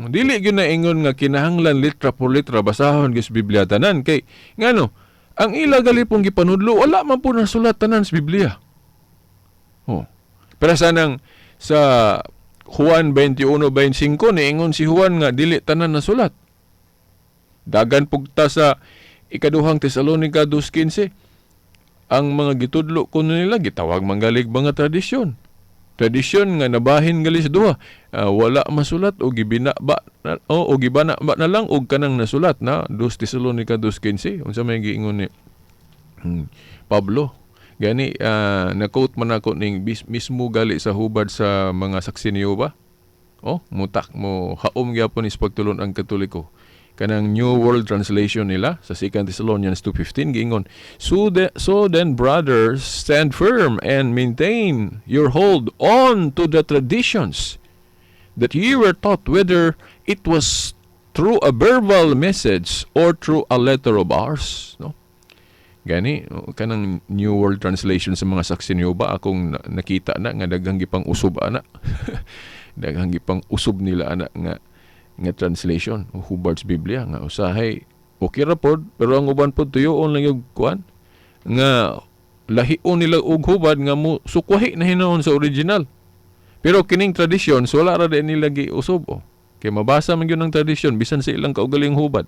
dili gyud na ingon nga kinahanglan litra por litra basahon gyud sa Biblia tanan kay ngano ang ila gali pong gipanudlo wala man po nasulat tanan sa Biblia. Oh. Pero sanang sa Juan 21:25 niingon si Juan nga dili tanan nasulat. Dagan pugta sa ikaduhang Tesalonika 2:15 ang mga gitudlo kuno nila gitawag manggalig mga tradisyon. Tradisyon nga nabahin gali sa duha, wala masulat o gibina ba na, o gibana ba na lang og kanang nasulat na 2 Tesalonika 2:15 unsa may giingon ni Pablo. Gani na-quote man ako ning mismo gali sa hubad sa mga saksi niyo ba? Oh, mutak mo haom gyapon is pagtulon ang Katoliko. Kanang New World Translation nila sa 2 Thessalonians 2:15 giingon, so then brothers, stand firm and maintain your hold on to the traditions that ye were taught, whether it was through a verbal message or through a letter of ours, no? Gani kanang New World Translation sa mga saksi niyo ba akong nakita na nga daghang gipang usub ana. Daghang gipang usub nila ana nga translation Hubbard's Biblia nga usahay okay ra pod, pero ang uban pod tuyoon lang yung kuan nga lahion nila og hubad nga mo sukwahi na hinuon sa original. Pero kining tradisyon so wala ra din nila giusob, oh. Kay mabasa man gyud ang tradisyon bisan sa ilang kaugalingong hubad.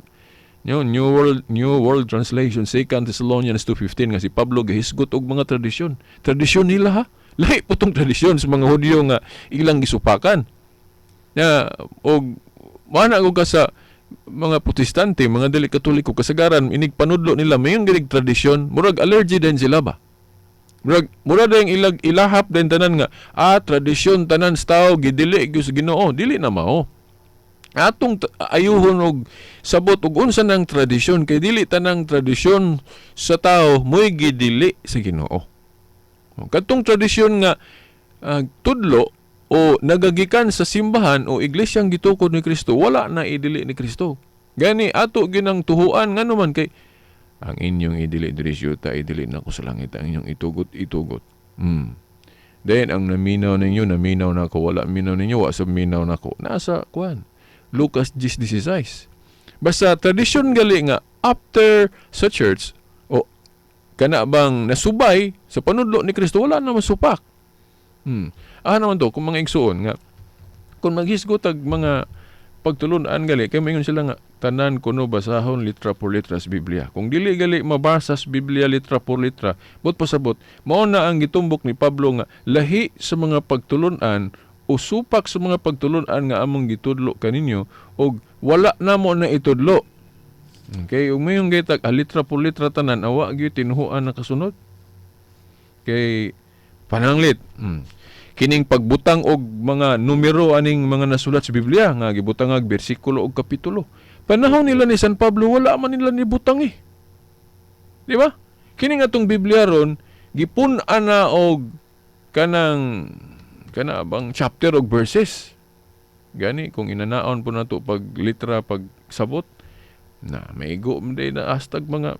New World Translation 2 Thessalonians 2:15 nga si Pablo gihisgot og mga tradisyon. Tradisyon nila ha. Lahi po tong tradisyon sa mga Hudyo nga ilang gisupakan. Na og mana ko ka sa mga Protestante, mga dili Katoliko, kasagaran inig panudlo nila mayon ginig tradisyon, murag allergy din sila ba. Murag din ilag ilahap din tanan nga tradisyon tanan sa tao gidili gyud sa Ginoo, dili na mao. Atong ayuhon og sabot og unsa nang tradisyon kay dili tanang tradisyon sa tao mo'y gidili sa Ginoo. Katong tradisyon nga tudlo o nagagikan sa simbahan o iglesyang gitukod ni Kristo, wala na idili ni Kristo. Gani ato ginang tuhuan ngano man kay ang inyong idili diri sa yuta idili nako sa langit, ang inyong itugot itugot. Then ang naminaw ninyo naminaw nako, wala minaw ninyo wa sa minaw nako. Nasa kuan Lucas 10:16. Basta tradisyon gali nga after sa church o kana bang nasubay sa panudlo ni Kristo wala na masupak. Naman to kung mga igsuon nga kung maghisgot ag mga pagtulun-an gali kay maingon sila nga tanan kuno basahon litra por litra sa Biblia. Kung dili gali mabasa sa Biblia litra por litra, but pasabot mao na ang gitumbok ni Pablo nga lahi sa mga pagtulun-an Usupak sa mga pagtulon-an nga among gitudlo kaninyo og wala namo na itudlo. Okay, ug mayon gaytag litra po litra tanan awa gyud tinuhuan na kasunod. Kay pananglit, kining pagbutang og mga numero aning mga nasulat sa Biblia nga gibutang og bersikulo og kapitulo. Panahon nila ni San Pablo wala man nila nibutang eh. Di ba? Kining atong Biblia ron gipun-an na og kanang kana bang chapter og verses. Gani kung inanaon po nato pag litra pag sabot na maigo man day na hastag mga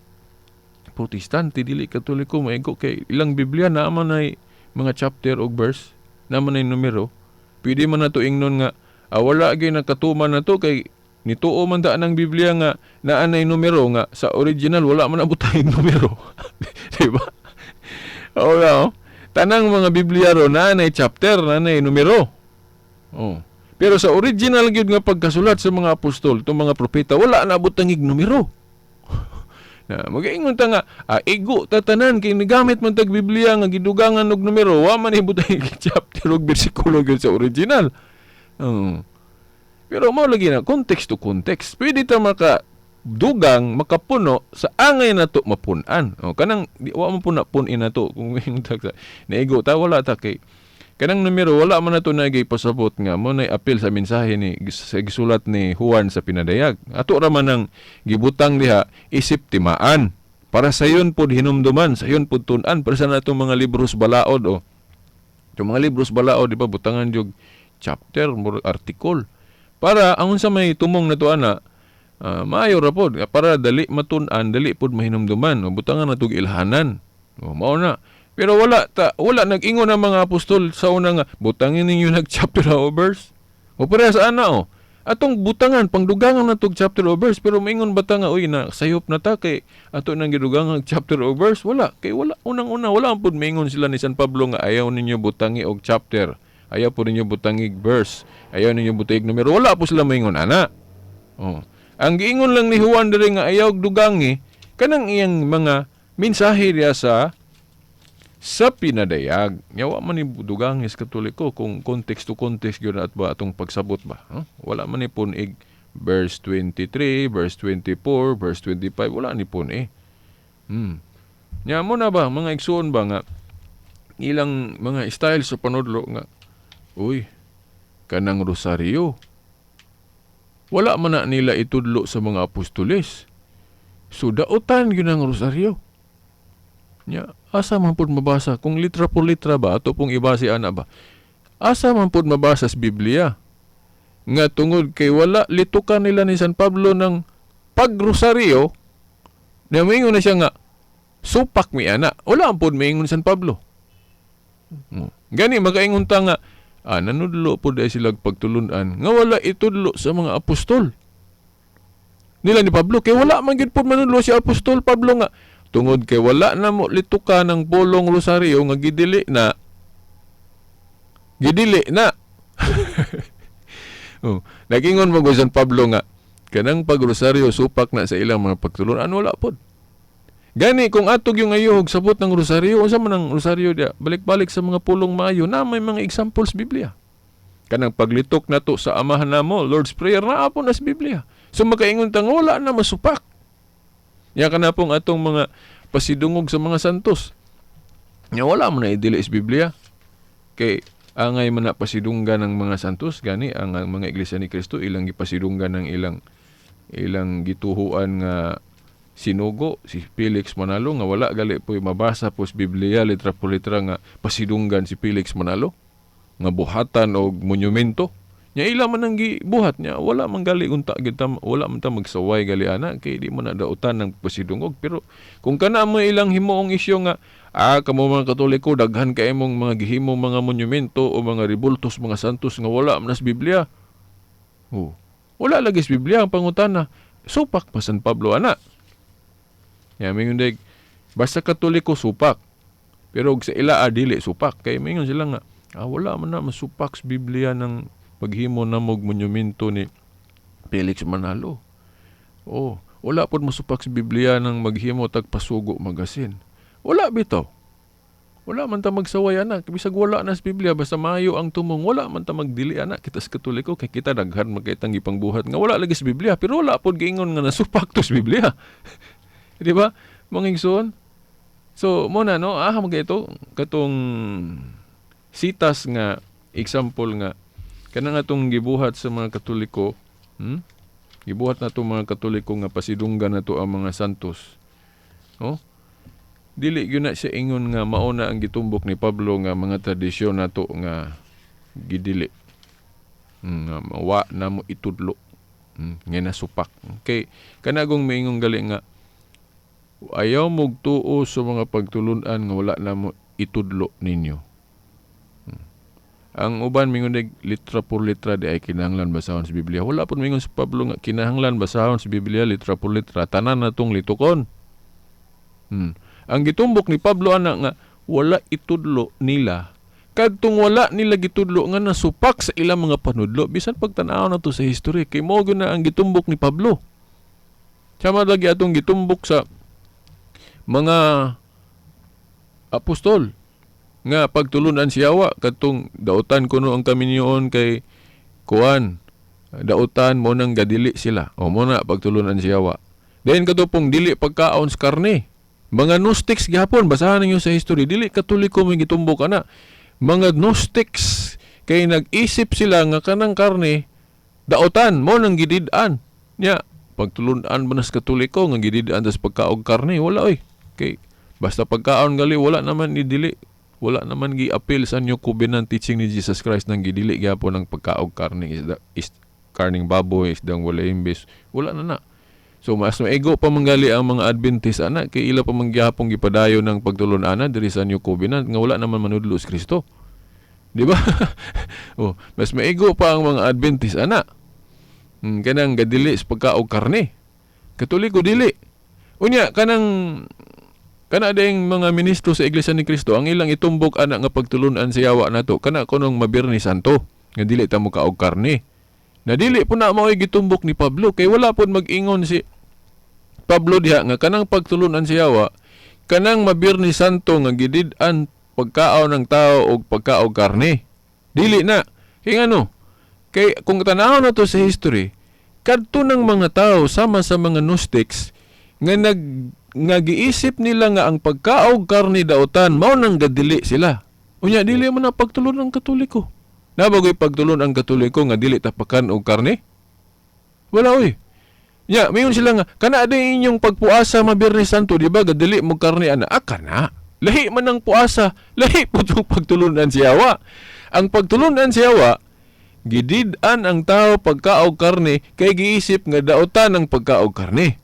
Protestante dili Katoliko maigo kay ilang Biblia naa man ay mga chapter og verse, naa man ay numero. Pwede man nato ingnon nga wala gyud nakatuman na to kay nituo man daan ang Biblia nga naa nay numero nga sa original wala man abutang numero. Di ba? Wala, oh. Tanang mga Biblia ro naa nay chapter, naa nay numero. Oh. Pero sa original gyud nga pagkasulat sa mga apostol, itong mga propeta, wala na abot ang numero. Na magaingon ta nga igo ta tanan kay nagamit man tag Biblia nga gidugangan og numero, wa man ibutang chapter og bersikulo gyud sa original. Pero mao lagi na context to context. Pwede ta maka dugang makapuno sa angay nato mapun-an. O kanang di, wa man pud na pun-in nato kung ingon ta sa naigo ta wala ta kay kanang numero wala man nato nagay pasabot nga mo nay apil sa mensahe ni sa gisulat ni Juan sa pinadayag. Ato ra man ang gibutang diha isip timaan para sayon pod hinumduman, sayon pod tun-an para sa natong mga libros balaod o. Yung mga libros balaod di ba butangan jug chapter murag article para ang unsa may tumong nato ana maayo ra pod para dali matun-an, dali pod mahinumduman o butangan natog ilhanan. O mao na. Pero wala nag-ingon ang mga apostol sa una nga butangin ninyo nag chapter o verse. O pareha sa ana o. Atong butangan pangdugangan natog chapter o verse pero maingon ba ta nga uy na sayop na ta kay ato nang gidugangan chapter o verse? Wala kay wala unang-una wala pud maingon sila ni San Pablo nga ayaw ninyo butangi og chapter. Ayaw po ninyo butangi verse. Ayaw ninyo butangi numero. Wala po sila maingon ana. Oh. Ang giingon lang ni Juan diri nga ayaw dugangi kanang iyang mga mensahe diya sa pinadayag. Nya wa man ni dugangi sa Katoliko kung context to context gyud at ba atong pagsabot ba. Huh? Wala man ni pun-ig verse 23, verse 24, verse 25, wala ni pun-i. Nya mo na ba mga igsuon ba nga ilang mga style sa panudlo nga uy kanang rosaryo wala man na nila itudlo sa mga apostoles. So daotan gyud ang rosaryo. Nya asa man pud mabasa kung litra por litra ba ato pong ibase ana ba? Asa man pud mabasa sa Biblia nga tungod kay wala litukan nila ni San Pablo ng pagrosaryo, na moingon na siya nga supak mi ana. Wala man pud moingon San Pablo. Gani makaingon ta nga nanudlo po dahil sila pagtulunan nga wala itudlo sa mga apostol nila ni Pablo kay wala man gyud po manudlo si apostol Pablo nga tungod kay wala na mo lituka ng pulong rosaryo nga gidili na. Oh, nagingon mo San Pablo nga kanang pagrosaryo supak na sa ilang mga pagtulunan, wala pod. Gani kung atog yung ayog sabot ng rosaryo, unsa man ang rosaryo dia? Balik-balik sa mga pulong maayo na may mga examples Biblia. Kanang paglitok nato sa Amahan namo, Lord's Prayer na apo na sa Biblia. So makaingon tang wala na masupak. Ya kana pong atong mga pasidungog sa mga santos. Nya wala man na idili sa Biblia. Kay angay man na pasidunggan ng mga santos, gani ang mga Iglesia ni Cristo ilang gipasidunggan ng ilang gituhuan nga sinugo si Felix Manalo nga wala gali po mabasa po sa Biblia litra po litra nga pasidunggan si Felix Manalo nga buhatan og monumento. Nya ila man ang gibuhat niya wala man gali unta gyud ta, wala man ta magsaway gali ana kay di man na dautan ng pasidungog. Pero kung kana mo ilang himuong isyu nga kamo mga Katoliko daghan kay imong mga gihimong mga monumento o mga rebultos mga santos nga wala man sa Biblia. Oh, wala lagi sa Biblia ang pangutana. Supak pa San Pablo ana. Ya mingon day basta Katoliko supak. Pero og sa ila dili supak kay mingon sila nga wala man na masupak sa Biblia ng paghimo na mog monumento ni Felix Manalo. Oh, wala pod masupak sa Biblia ng maghimo tag pasugo magasin. Wala bitaw. Wala man ta magsaway ana, bisag wala na sa Biblia, basta maayo ang tumong, wala man ta magdili ana kita sa Katoliko kay kita daghan man kay tang gipangbuhat nga wala lagi sa Biblia, pero wala pod giingon nga nasupak to sa Biblia. Di ba? Mga igsoon. So mo na no, ah man ito katong sitas nga example nga kanang atong gibuhat sa mga Katoliko, Gibuhat na itong mga Katoliko nga pasidunggan na to ang mga santos. Oh? Dili gyud na siya ingon nga mao na ang gitumbok ni Pablo nga mga tradisyon nato nga gidili. Nga wa na mo itudlo. Nga nasupak. Kay kanagong miingon gali nga ayaw mogtuo sa mga pagtulun-an nga wala na mo itudlo ninyo. Ang uban mingon litra por litra di ay kinahanglan basahon sa Biblia. Wala pud mingon si Pablo nga kinahanglan basahon sa Biblia litra por litra. Tanan na tong litukon. Ang gitumbok ni Pablo ana nga wala itudlo nila. Kadtong wala nila gitudlo nga nasupak sa ilang mga panudlo, bisan pagtan-aw na to sa history kay mao gyud na ang gitumbok ni Pablo. Sama lagi atong gitumbok sa mga apostol nga pagtulunan siya wa kadtong dautan kuno ang kaminyoon kay kuan, dautan mo nang gadili sila o mo na pagtulunan siya wa. Then kadtong dili pagkaon sa karne. Mga Gnostics gihapon, basahan ninyo sa history, dili Katoliko may gitumbok ana. Mga Gnostics kay nag-isip sila nga kanang karne dautan mo nang gidid-an. Nya pagtulunan ba nas Katoliko nga gidid-an tas pagkaog karne, wala oy. Kay basta pagkaon gali wala naman ni dili, wala naman gi-appeal sa New Covenant teaching ni Jesus Christ nang gidili gihapon ang pagkaog karne, isda, is, karning baboy, isdang wala imbes, wala na na. So mas maigo pa manggali ang mga Adventist ana kay ila pa manggihapon gipadayon ng pagtulon-ana diri sa New Covenant nga wala naman manudlo si Kristo. Di ba? Oh, mas maigo pa ang mga Adventist ana. Kanang gadili sa pagkaog karne. Katoliko dili. Unya kanang kana ding mga ministro sa Iglesia ni Kristo ang ilang itumbok ana nga pagtulun-an sa yawa nato kana kunong Mabirni Santo nga dili ta mo kaog karne. Na dili po na mao'y gitumbok ni Pablo kay wala pod mag-ingon si Pablo diha nga kanang pagtulun-an sa yawa kanang Mabirni Santo nga gidid-an pagkaon ng tao og pagkaog karne. Dili na. Kay ngano? Kay kung tan-awon nato sa history, kadto ng mga tao sama sa mga Gnostics nga nga giisip nila nga ang pagkaog karne dautan mao nang gadili sila. Unya dili man na pagtulon ang Katoliko. Nabagoy pagtulon ang Katoliko nga dili tapakan og karne? Wala oy. Nya, mayon sila nga kana din inyong pagpuasa Mabirni Santo, di ba gadili mo karne ana? Ah, kana. Lahi man ang puasa, lahi po itong pagtulunan si Yawa. Ang pagtulunan si Yawa, gidid-an ang tao pagkaog karne kay giisip nga dautan ang pagkaog karne.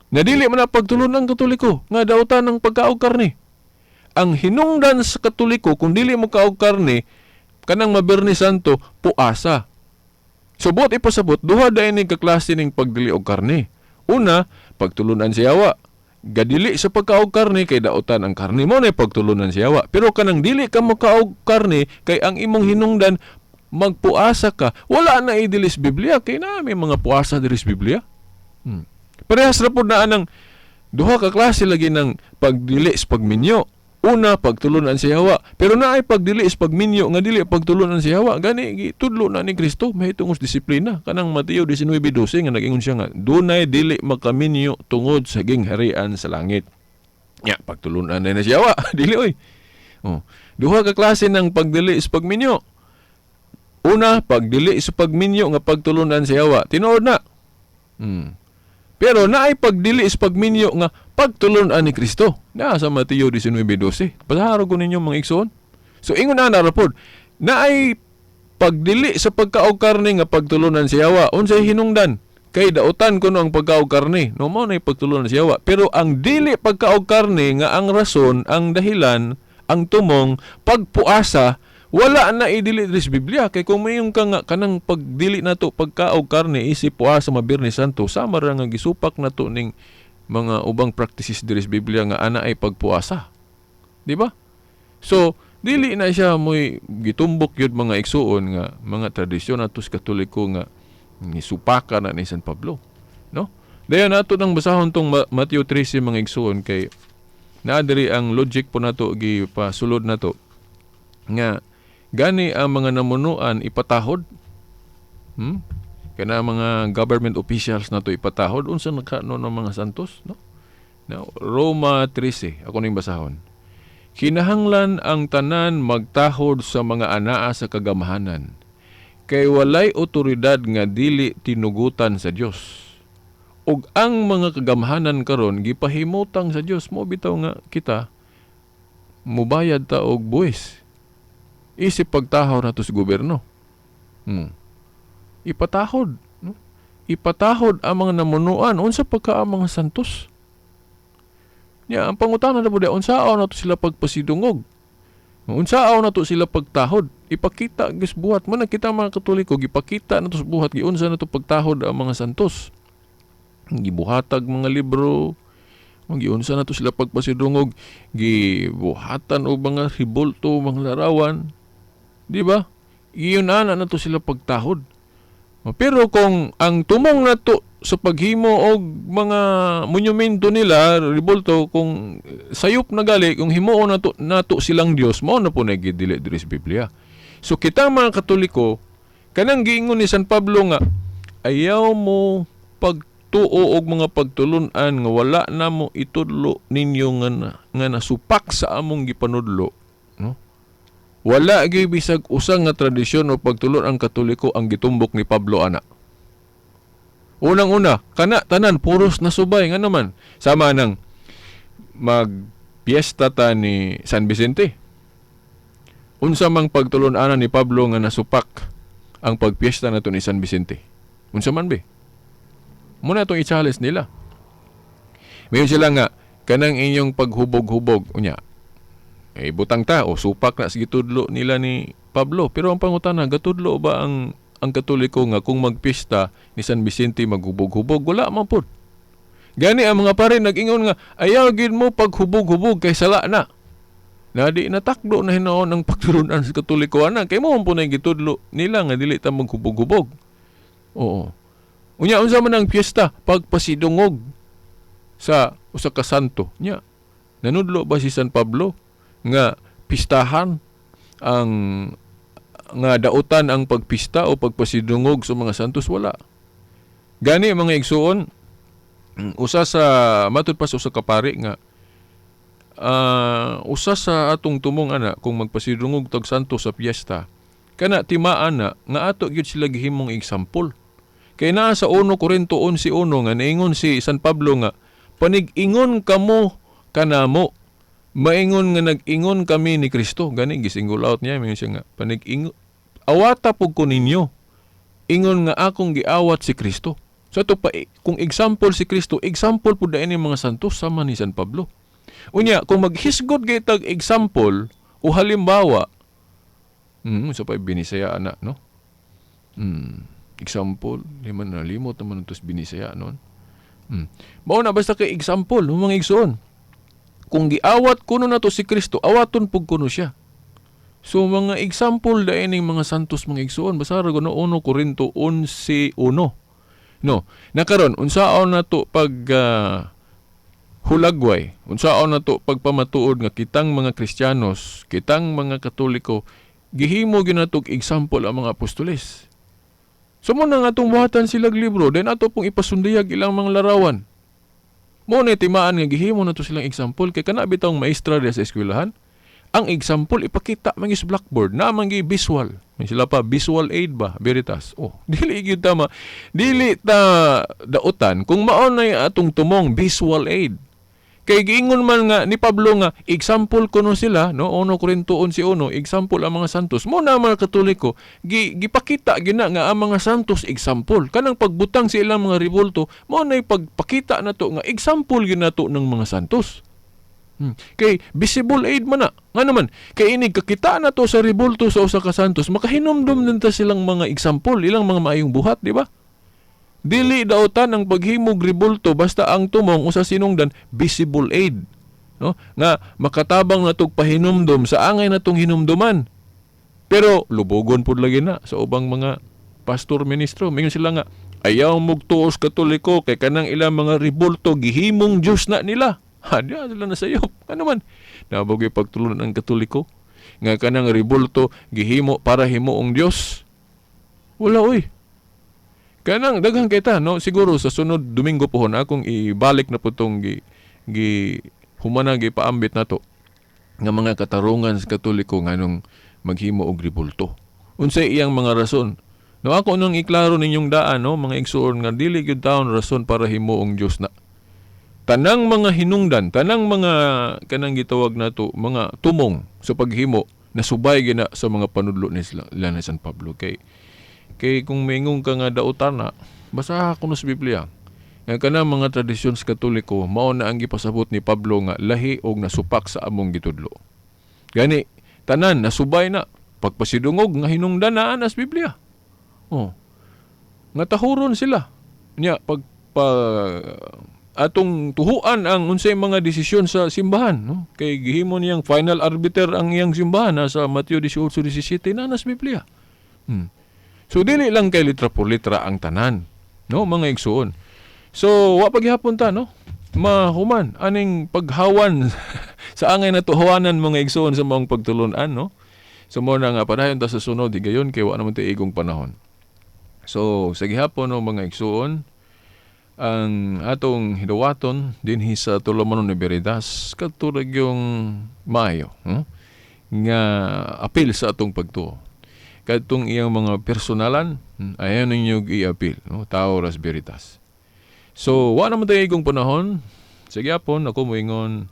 Nadili man ang pagtulunan ang Katoliko nga dautan ang pagkaog karne. Ang hinungdan sa Katoliko kung dili mo kaog karne kanang Mabirni Santo puasa. Subot ipasabot duha dayon ning kaklase ning pagdili og karne. Una, pagtulunan si Yawa. Gadili sa pagkaog karne kay dautan ang karne mo na pagtulunan si Yawa. Pero kanang dili ka mokaog karne kay ang imong hinungdan magpuasa ka. Wala na idilis Biblia kay na may mga puasa diri sa Biblia. Parehas ra pud na anang duha ka klase lagi ng pagdili sa pagminyo. Una, pagtulunan si Yawa. Pero naay pagdili sa pagminyo nga dili pagtulunan si Yawa. Gani gitudlo na ni Kristo mahitungod sa disiplina. Kanang Mateo 19:12 nga nag-ingon siya nga dunay dili makaminyo tungod sa gingharian sa langit. Nya pagtulunan na si Yawa. Dili oy. Oh, duha ka klase ng pagdili sa pagminyo. Una, pagdili sa pagminyo nga pagtulunan si Yawa. Tinuod na. Pero naay pagdili sa pagminyo nga pagtulunan ni Kristo. Na sa Mateo 19:12. Pasaharo ko ninyo mga igsoon. So ingon na rapod, naay pagdili sa pagkaog karne nga pagtulunan si Yawa. Unsay hinungdan? Kay dautan kuno ang pagkaog karne. No mo nay pagtulunan si Yawa. Pero ang dili pagkaog karne nga ang rason, ang dahilan, ang tumong pagpuasa, wala na idili diri sa Biblia. Kay kung mayon ka nga kanang pagdili nato pagkaog karne isip puasa Mabirni Santo, sama ra nga gisupak nato ning mga ubang practices diri sa Biblia nga ana ay pagpuasa. Di ba? So dili na siya moy gitumbok yun mga igsuon nga mga tradisyon nato sa Katoliko nga nisupaka na ni San Pablo, no? Dayon nato nang basahon tong Mateo 13 mga igsuon kay Naa diri ang logic po nato, gipasulod nato nga gani ang mga namunuan ipatahod. Kana mga government officials nato ipatahod, unsa nagkano ng mga santos, no? Now, Roma 13, ako ning basahon. Kinahanglan ang tanan magtahod sa mga anaa sa kagamahanan, kay walay otoridad nga dili tinugutan sa Dios. Ug ang mga kagamahanan karon gipahimutang sa Dios. Mo bitaw nga kita mubayad ta og buwis. Isip pagtahaw nato sa gobyerno. Ipatahod, no? Ipatahod ang mga namunuan, unsa pa ka ang mga santos? Nya ang pangutana na po di, unsaon nato sila pagpasidungog? Unsaon nato sila pagtahod? Ipakita gis buhat man kita mga Katoliko, gipakita nato sa buhat giunsa nato pagtahod ang mga santos. Gibuhatag mga libro, giunsa nato sila pagpasidungog, gibuhatan og mga ribulto, mga larawan. Di ba? Iyon ana nato sila pagtahod. Pero kung ang tumong nato sa paghimo og mga monumento nila, ribulto, kung sayop na gali, kung himuon nato, nato silang Dios, mao na po na dili diri sa Biblia. So kita mga Katoliko, kanang giingon ni San Pablo nga ayaw mo pagtuo og mga pagtulun-an nga wala na mo itudlo ninyo nga nasupak sa among gipanudlo, no? Wala gyud bisag usa nga tradisyon o pagtulon ang Katoliko ang gitumbok ni Pablo ana. Unang-una, kana tanan puros na subay nga naman. Sama nang magpiesta ta ni San Vicente. Unsa mang pagtulon-anan ni Pablo nga nasupak ang pagpiesta nato ni San Vicente? Unsa man be? Muna itong i-challenge nila. Mayon sila nga kanang inyong paghubog-hubog unya. Eh, butang ta o supak na sige tudlo nila ni Pablo. Pero ang pangutana, gatudlo ba ang Katoliko nga kung magpista ni San Vicente maghubog-hubog? Wala man pud. Gani ang mga pare nag-ingon nga ayaw gid mo paghubog-hubog kay sala na. Na di natakdo na hinuon ang pagtulunan sa Katoliko ana kay mo po na gitudlo nila nga dili ta maghubog-hubog. Oo. Unya unsa man ang piyesta pagpasidungog sa usa ka santo. Nya nanudlo ba si San Pablo nga pistahan ang nga dautan ang pagpista o pagpasidungog sa mga santos? Wala. Gani mga igsuon, usa sa matud pa sa usa ka pari nga usa sa atong tumong ana kung magpasidungog tag santo sa piyesta, kana timaan na nga ato gyud sila gihimong example. Kay naa sa 1 Corinto 11:1 nga niingon si San Pablo nga panig-ingon kamo kanamo, maingon nga nag-ingon kami ni Kristo. Gani gisingle out niya, mayon siya nga panig-ingon awata pug ko ninyo, ingon nga akong giawat si Kristo. So ato pa kung example si Kristo, example pud dayon mga santos sama ni San Pablo. Unya kung maghisgot gay tag example o halimbawa, sa pa Binisaya ana, no? Example, di man nalimot naman tos Binisaya non. Mao na basta kay example mga igsoon. Kung giawat kuno nato si Kristo, awaton pug kuno siya. So mga example dayon ning mga santos mga igsoon, basta ra kuno 1 Corinto 11:1. No, nakaron unsaon nato pag hulagway, unsaon nato pagpamatuod nga kitang mga Kristiyanos, kitang mga Katoliko, gihimo gyud nato example ang mga apostoles. So mo na nga atong buhatan silag libro, then ato pong ipasundayag ilang mga larawan. Mo na timaan nga gihimo nato silang example kay kana bitawng maestra diya sa eskwelahan. Ang example ipakita man sa blackboard na man gi visual. May sila pa visual aid ba, Veritas. Oh, dili gyud tama. Dili ta dautan kung mao nay atong tumong visual aid. Kay giingon man nga ni Pablo nga example kuno sila, no, 1 Corinto 11:1, example ang mga santos. Mo na mga Katoliko, gipakita gina nga ang mga santos example. Kanang pagbutang sa ilang mga ribulto, mo nay pagpakita nato nga example gyud nato ng mga santos. Kay visible aid man na. Nga naman, kay inig kakita nato sa ribulto sa usa ka santos, makahinumdum din ta silang mga example, ilang mga maayong buhat, di ba? Dili dautan ang paghimog ribulto basta ang tumong usa sinungdan visible aid, no? Nga makatabang natog pahinumdum sa angay natong hinumduman. Pero lubogon pud lagi na sa ubang mga pastor ministro. Mingon sila nga ayaw mugtuos Katoliko kay kanang ilang mga ribulto gihimong Dios na nila. Hanya sila na sayop. Ano man? Nabagay pagtulunan ang Katoliko nga kanang rebulto gihimo para himuong Dios. Wala oy. Kanang daghan kay ta, no, siguro sa sunod Domingo pohon akong ibalik na po tong gi, gi humana gi paambit nato nga mga katarungan sa Katoliko nganong maghimo og rebulto. Unsay iyang mga rason? No, ako nang iklaro ninyong daan, no, mga igsuon, nga dili gyud taon rason para himuong Dios na. Tanang mga hinungdan, tanang mga kanang gitawag nato mga tumong sa paghimo nasubay gina sa mga panudlo ni sila ni San Pablo. Kay kung maingon ka nga dautan na, basa ko sa Biblia. Nga kanang mga tradisyon sa Katoliko mao na ang gipasabot ni Pablo nga lahi og nasupak sa among gitudlo. Gani tanan nasubay na pagpasidungog nga hinungdan na anas Biblia. Oh. Nga tahuron sila. Nya pag pa atong tuhuan ang unsay mga desisyon sa simbahan, no, kay gihimo niyang final arbiter ang iyang simbahan na sa Mateo 18:17 na nas Biblia. So dili lang kay litra por litra ang tanan, no, mga igsuon. So wa pa gihapon ta, no, mahuman aning paghawan sa angay na tuhawanan, mga igsuon, sa maong pagtulun-an, no. So mo na nga padayon ta sa sunod higayon kay wa naman tay igong panahon. So sa gihapon, no, mga igsuon, ang atong hidawaton dinhi sa Tulumanon ni Veritas kadto yung maayo, nga apil sa atong pagtuo. Kadtong iyang mga personalan, ayaw ninyo i-apil, no, tao ras Veritas. So wa naman tayo igong panahon. Sige apon ako moingon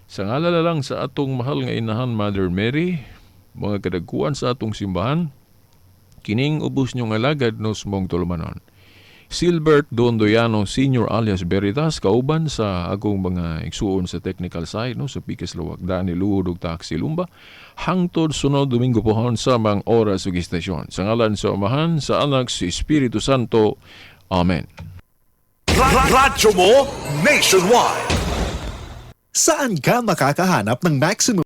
sa ngalan lang sa atong mahal nga inahan Mother Mary, mga kadagkuan sa atong simbahan, kining ubos nyong alagad, no, smong tulumanon Silbert Dondoyano Senior alias Veritas, kauban sa akong mga igsuon sa technical side, no, sa Pikes Luwak, Dani Luod ug Taxi Lumba, hangtod sunod Domingo pohon sa mga oras ug istasyon. Sa ngalan sa Amahan, sa Anak, sa Espiritu Santo. Amen. Radyo mo nationwide. Saan ka makakahanap ng maximum